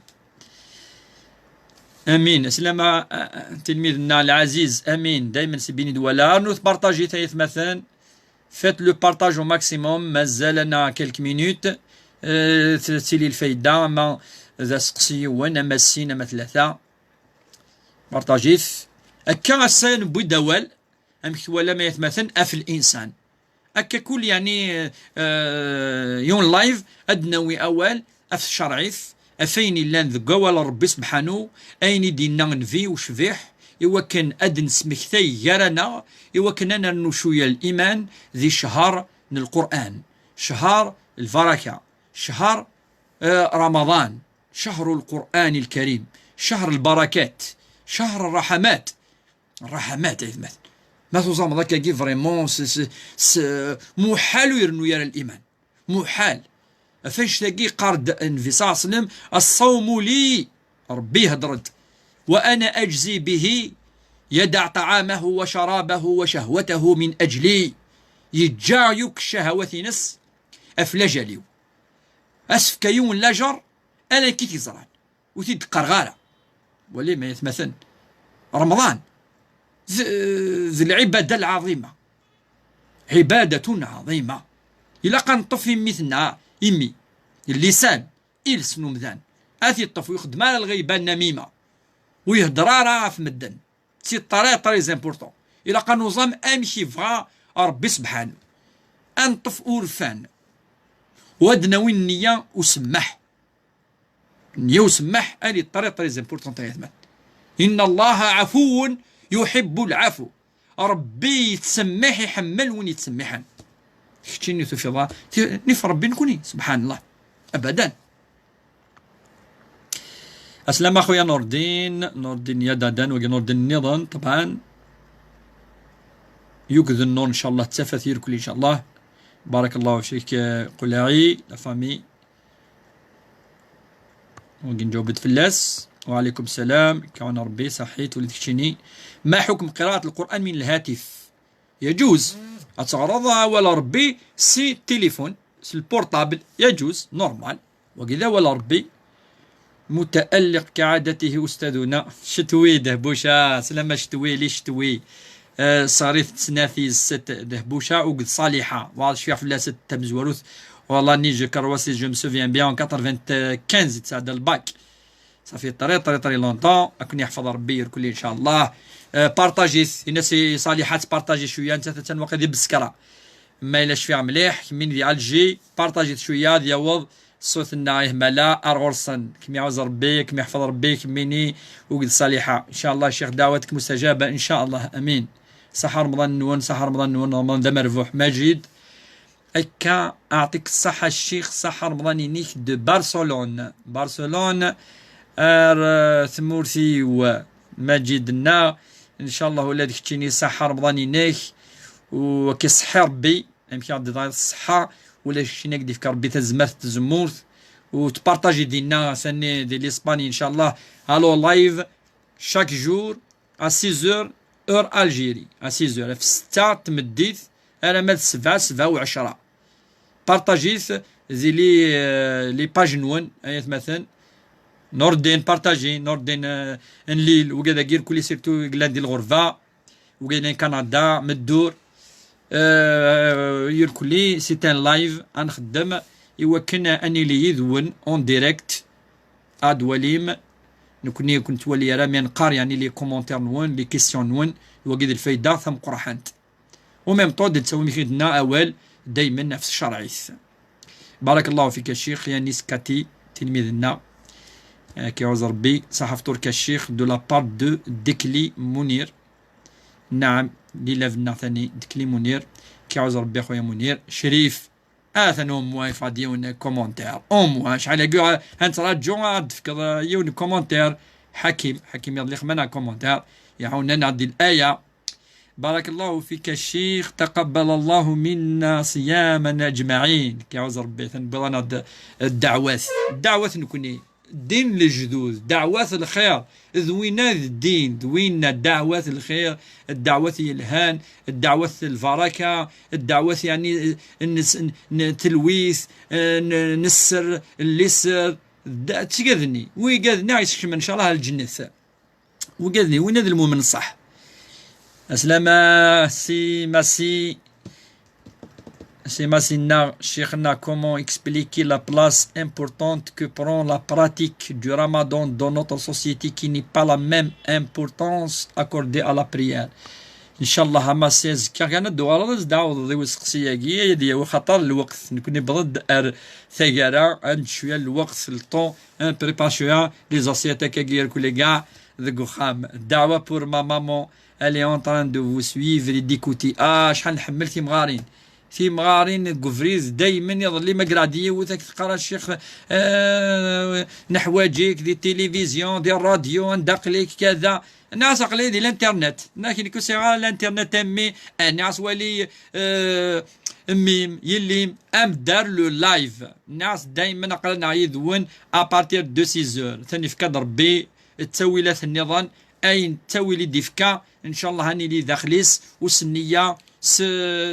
Amin. Aslama, a, a, tilmid-nneɣ lɛaziz. Amin. Daymen si bini d-wala. Rnut partajit ay atmaten. Faites le partage au maximum. Mazal-aneɣ quelques minutes. Eh, t-, tili lfayda, ama d aseqsi yiwen, ama sin, ama tlata. Partajit. Akka ass-a newwi-d awal, amek twalam ay atmaten, af l'insan. Akka kul, yani, eh, yun live, ad nawi awal af tcerɛit, af ayen illan deg awal n Rebbi sebḥanu, ayen i d-inna Nnbi ucbiḥ, i wakken ad nesmektay gar-aneɣ, i wakken ad nernu cwiya liman di ccher n Lqur'an, ccher lbaraka, ccher, eh, Ramadan, ccher Lqur'an Lkarim, ccher lbarakat, ccher rraḥamat. Rraḥamat, ay atmaten. Ma tuẓameḍ akkagi, vraiment, s, s, s, muḥal ur irennu ara liman. Muḥal. Ɣef annect-agi yeqqar-d Nnbi ṣalla Llahu ɛalayhi wa sallam, الصوم لي، Rebbi ihedder-d, وأنا أجزي به، يدع طعامه وشرابه وشهوته من أجلي. Yeǧǧa yakk ccahawat-ines ɣef lajal-iw. Ad s-fkeɣ yiwen lajer, ala nekk i t-yeẓran. Ur t-id-qqareɣ ara. Walim ay atmaten. Remḍan d, d lɛibada lɛaḍima. Ɛibadatun ɛaḍima. Ilaq ad neṭṭef imi-tneɣ, imi, llisan, iles n umdan. Ad t-iṭṭef, ur ixeddem ara lɣiba, nnamima. Ur ihedder ara ɣef medden. C'est très, très important. Ilaq ad nuẓam amek yebɣa Rebbi sebḥanu. Ad neṭṭef urfan. U ad nawi nniya usemmaḥ. Nniya usemmaḥ, elle est très, très importante, ay atmaten. إن الله عفو يحب العفو. Rebbi yettsemmiḥ, iḥemmel win yettsemmiḥen. Keččini tufiḍ, ti-, nif Rebbi nekuni, subḥan Allah. Abadan. Aslama a xuya Nurdin, Nurdin Yadadan, wagi Nurdin nniḍen, ṭebɛan. Yuged nnur, ncallah, d tafat irkel, ncallah. Barakallahu fik, eh, Qulaɛi, la famille. Wagi nǧaweb-d fell-as. وعليكم السلام. Kkawen Rebbi, saḥit, ula d keččini. ما حكم قراءة القرآن من الهاتف؟ يجوز. Ad teɣreḍ awal Rebbi si téléphone, s le portable. يجوز, normal. Wagi d awal Rebbi. متألق كعادته أستاذنا. Cetwi, Dehbuca, slama cetwi, li cetwi. Eh, sarit snat yis-set Dehbuca, uged Saliḥa. Wa cfiɣ fell-as tamezwarut. Wala ni je crois, si je me souviens bien, en quatre-vingt-quinze i tesɛedda le bac. Ça fait très, très, très longtemps. Ad ken-yeḥfeḍ Rebbi irkelli, ncallah. Eh, partajit. Ini-as i Saliḥa ad tpartaji cwiya, nettat attan waqil di Beskra. Ma yella cfiɣ mliḥ, kemmini di Alger, partajit cwiya, ad yaweḍ ṣṣut-nneɣ ihmala ar ɣur-sen. Kem-iɛuz Rebbi, kem-iḥfeḍ Rebbi, kemmini uged Saliḥa. Ncallah, Ccix, dɛawat-ik mustajaba, ncallah. Amin. Ṣaḥa Remḍan-nwen, ṣaḥa Remḍan-nwen, Remḍan d amerbuḥ. Majid. Akka, aɛṭik ṣṣaḥa a ccix, ṣaḥa Remḍan-inek de Barcelone. Barcelone, ar, eh, tmurt-iw, Majid-nneɣ. Ncallah ula d keččini ṣaḥa Remḍan-inek. U ad k-iṣeḥḥi Rebbi, amek i ɣ-d-iḍra ṣṣeḥḥa, ula d keččini ad k-d-ifk Rebbi tazmert, tazemmurt. U tpartaji dinna, sani di l'Espagne, ncallah. Allo live, chaque jour, à six heures, heure Algérie, à six heures, ɣef ssetta n tmeddit, alamma d ssebɛa, ssebɛa u ɛecra. Partajit di li, eh, li page-nwen, ay atmaten. Nordin, partaji, Nordin, eh, n Lille, wigad-agi irkelli surtout i yellan di lɣerba, wigad n Kanada, Meddur, eh, irkelli, c'est un live, ad nxeddem, i wakken ad nili yid-wen en direct, ad twalim, Nekkni ur nettwali ara, mi neqqar, yeɛni, les commentaires-nwen, les questions-nwen, wagi d lfayda tameqqrant. Au même temps, d nettawim-ak-id-nna awal daymen ɣef tcerɛit. Barakallahu fik a ccix, Yanis Kati, tilmid-nna. Eh, k-iɛuz Rebbi, ṣaḥa fṭur-k a ccix, de la part de Dekli Munir. Naɛam, lilab-nneɣ tani, Dekli Munir. K-iɛuz Rebbi a xuya Munir. Crif, atan au moins yeffeɣ-d yiwen commentaire. Au moins, acḥal-agi ha nettraǧu ad d-tefkeḍ, eh, yiwen commentaire. Ḥakim, Ḥakim iḍelli xemma-neɣ commentaire. Iɛawen-aneɣ di laya. Barakallahu fik a ccix, taqabbal Allahu minna ṣiyamana aǧmaɛin. K-iɛuz Rebbi, atan wwiḍ-aneɣ-d ddeɛwat. Ddeɛwat nekkni, ddin lejdud, ddeɛwat lxir, d winna d ddin, d winna ddeɛwat lxir, ddeɛwat yelhan, ddeɛwat lbaraka, ddeɛwat, yeɛni, n, n, n telwit, n, n sser, n liser, d, d tgadni. Wi gadni a ɣ-yeskecmen, ncallah, ar lǧennet. Wigad d win d lmumen ṣṣeḥ. Aslama si Masi, si Masi-nneɣ, ccix-nneɣ, comment expliquer la place importante que prend la pratique du ramadan dans notre société qui n'est pas la même importance accordée à la prière? Ncallah a Masi, azekka kan ad d-tuɣaleḍ ad d-tɛawdeḍ i useqsi-agi, ad yawi xaṭer lweqt. Nekni newweḍ-d ar taggara, ad nečč cwiya lweqt, le temps, ad nprépare cwiya les assiettes akkagi irkelli kkaɛ deg uxxam. Ddeɛwa pour ma maman, elle est en train de vous suivre et d'écouter. Ah, acḥal nḥemmel timɣarin. Timɣarin deg ubrid, daymen. Iḍelli ma yerra-d yiwet ad k-teqqar a ccix, eh, neḥwaǧ-ik di tilivizyu, di rradyu, anda aql-ik, kada. Nniɣ-as aql-i di l'internet. Nniɣ-ak nekk ur sɛiɣ ara l'internet a mmi. Eh, nniɣ-as wali, eh, mmi-m, yelli-m, ad d-terr le live. Nniɣ-as daymen aql-aneɣ yid-wen à partir de six heures. Ad ten-yefk Rebbi ttawilat nniḍen, ayen ttawil i d-ifka, ncallah ad nili daxel-is, u s nniya, s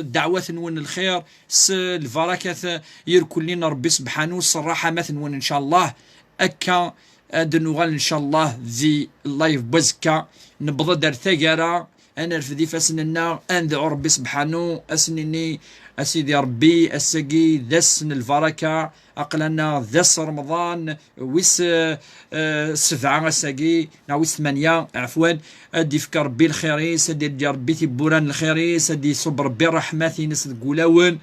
ddeɛwat-nwen n lxir, s lbarakat irkelli n Rebbi sebḥanu, s ṛṛaḥamat-nwen ncallah. Akka ad nuɣal ncallah di live n wazekka, newweḍ-d ar taggara, ad nerfed ifassen-nneɣ, ad nedɛu Rebbi sebḥanu, ad s-nini, a Sidi Rebbi, ass-agi d ass n lbaraka, aql-aneɣ d ass Remḍan wis, eh, eh, sebɛa ass-agi, neɣ wis tmanya, ɛefwan, ad d-ifk Rebbi lxir-is, ad d-yeǧǧ Rebbi tiwwura n lxir-is, ad d-iṣubb Rebbi ṛṛeḥmat-ines deg wulawen,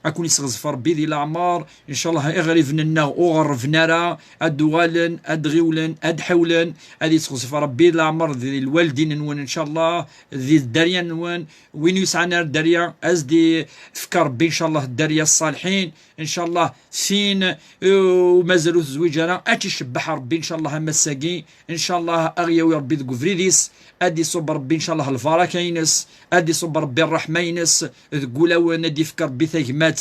ad ken-isɣezf Rebbi di leɛmer, ncallah iɣriben-nneɣ ur ɣerrben ara, ad d-uɣalen, ad d-ɣiwlen, ad d-ḥiwlen, ad isɣezf Rebbi leɛmer di lwaldin-nwen, ncallah, di dderya-nwen, win ur yesɛan ara dderya, ad s-d-ifk Rebbi, ncallah, dderya ṣṣalḥin, ncallah, tin, eh, ur mazal ur tezwiǧ ara, ad tt-icebbeḥ Rebbi, ncallah, a massa-agi, ncallah, ad ɣ-yawi Rebbi deg ubrid-is, ad iṣubb Rebbi, ncallah, lbaraka-ines, ad iṣubb Rebbi ṛṛeḥma-ines deg wulawen, ad ifk Rebbi tagmat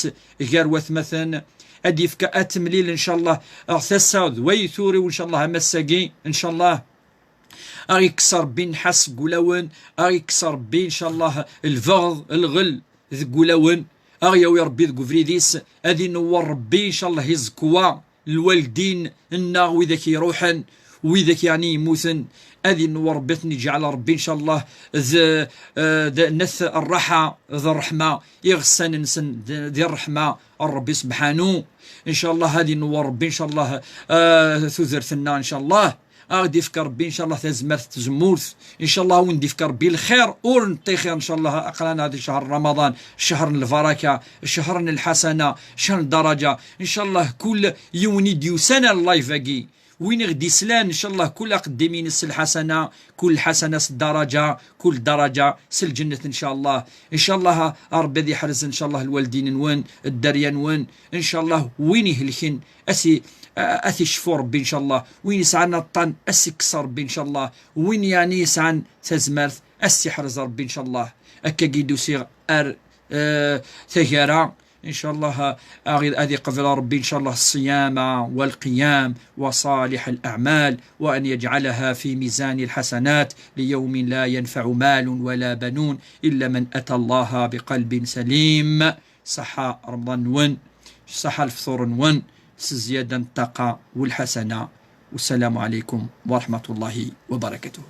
gar watmaten, ad ifk, ad temlil, ncallah, ɣer tasa d way turiw, ncallah, a massa-agi, ncallah, ad ɣ-ikkes Rebbi nnḥas deg wulawen, ad ɣ-ikkes Rebbi, ncallah, lbeɣd, lɣel deg wulawen, ad ɣ-yawi Rebbi deg ubrid-is, ad inewwer Rebbi, ncallah, iẓekwa lwaldin-nneɣ, widak iruḥen, widak yeɛni yemmuten, ad inewwer Rebbi, ad ten-iǧɛel Rebbi, ncallah, d, eh, d, n at ṛṛaḥa, d ṛṛeḥma, iɣessan-nsen d, di ṛṛeḥma n Rebbi sebḥanu, ncallah, ad inewwer Rebbi, ncallah, eh, tudert-nneɣ, ncallah. Ad ɣ-d-ifk Rebbi, ncallah, tazmert d tzemmurt. Ncallah, ad wen-d-ifk Rebbi lxir ur neṭṭixir, ncallah, aql-aneɣ di ccher Ramadan, ccher n lbaraka, ccher n lḥasana, ccher n ddaraǧa. Ncallah, kul yiwen i d-yusan ar live-agi, win i ɣ-d-islan, ncallah, kul aqeddim-ines s lḥasana, kul lḥasana s ddaraǧa, kul ddaraǧa s lǧennet, ncallah. Ncallah, a Rebbi ad iḥrez, ncallah, lwaldin-nwen, dderya-nwen, ncallah, win ihelken, a si-, a, a t-icfu Rebbi, ncallah. Win yesɛan aṭṭan, a s-ikkes Rebbi, ncallah. Win yeɛni yesɛan tazmert, a s-iḥrez Rebbi, ncallah. Akkagi d-usiɣ ar, eh, taggara, ncallah, a, ad iqbel Rebbi, ncallah, الصيام والقيام وصالح الأعمال، وأن يجعلها في ميزان الحسنات ليوم لا ينفع مال ولا بنون إلا من أتى الله بقلب سليم. Ṣaḥa Remḍan-nwen, ṣaḥa lefṭur-nwen, s zzyada n ṭṭaqa u lḥasana. والسلام عليكم ورحمة الله وبركاته.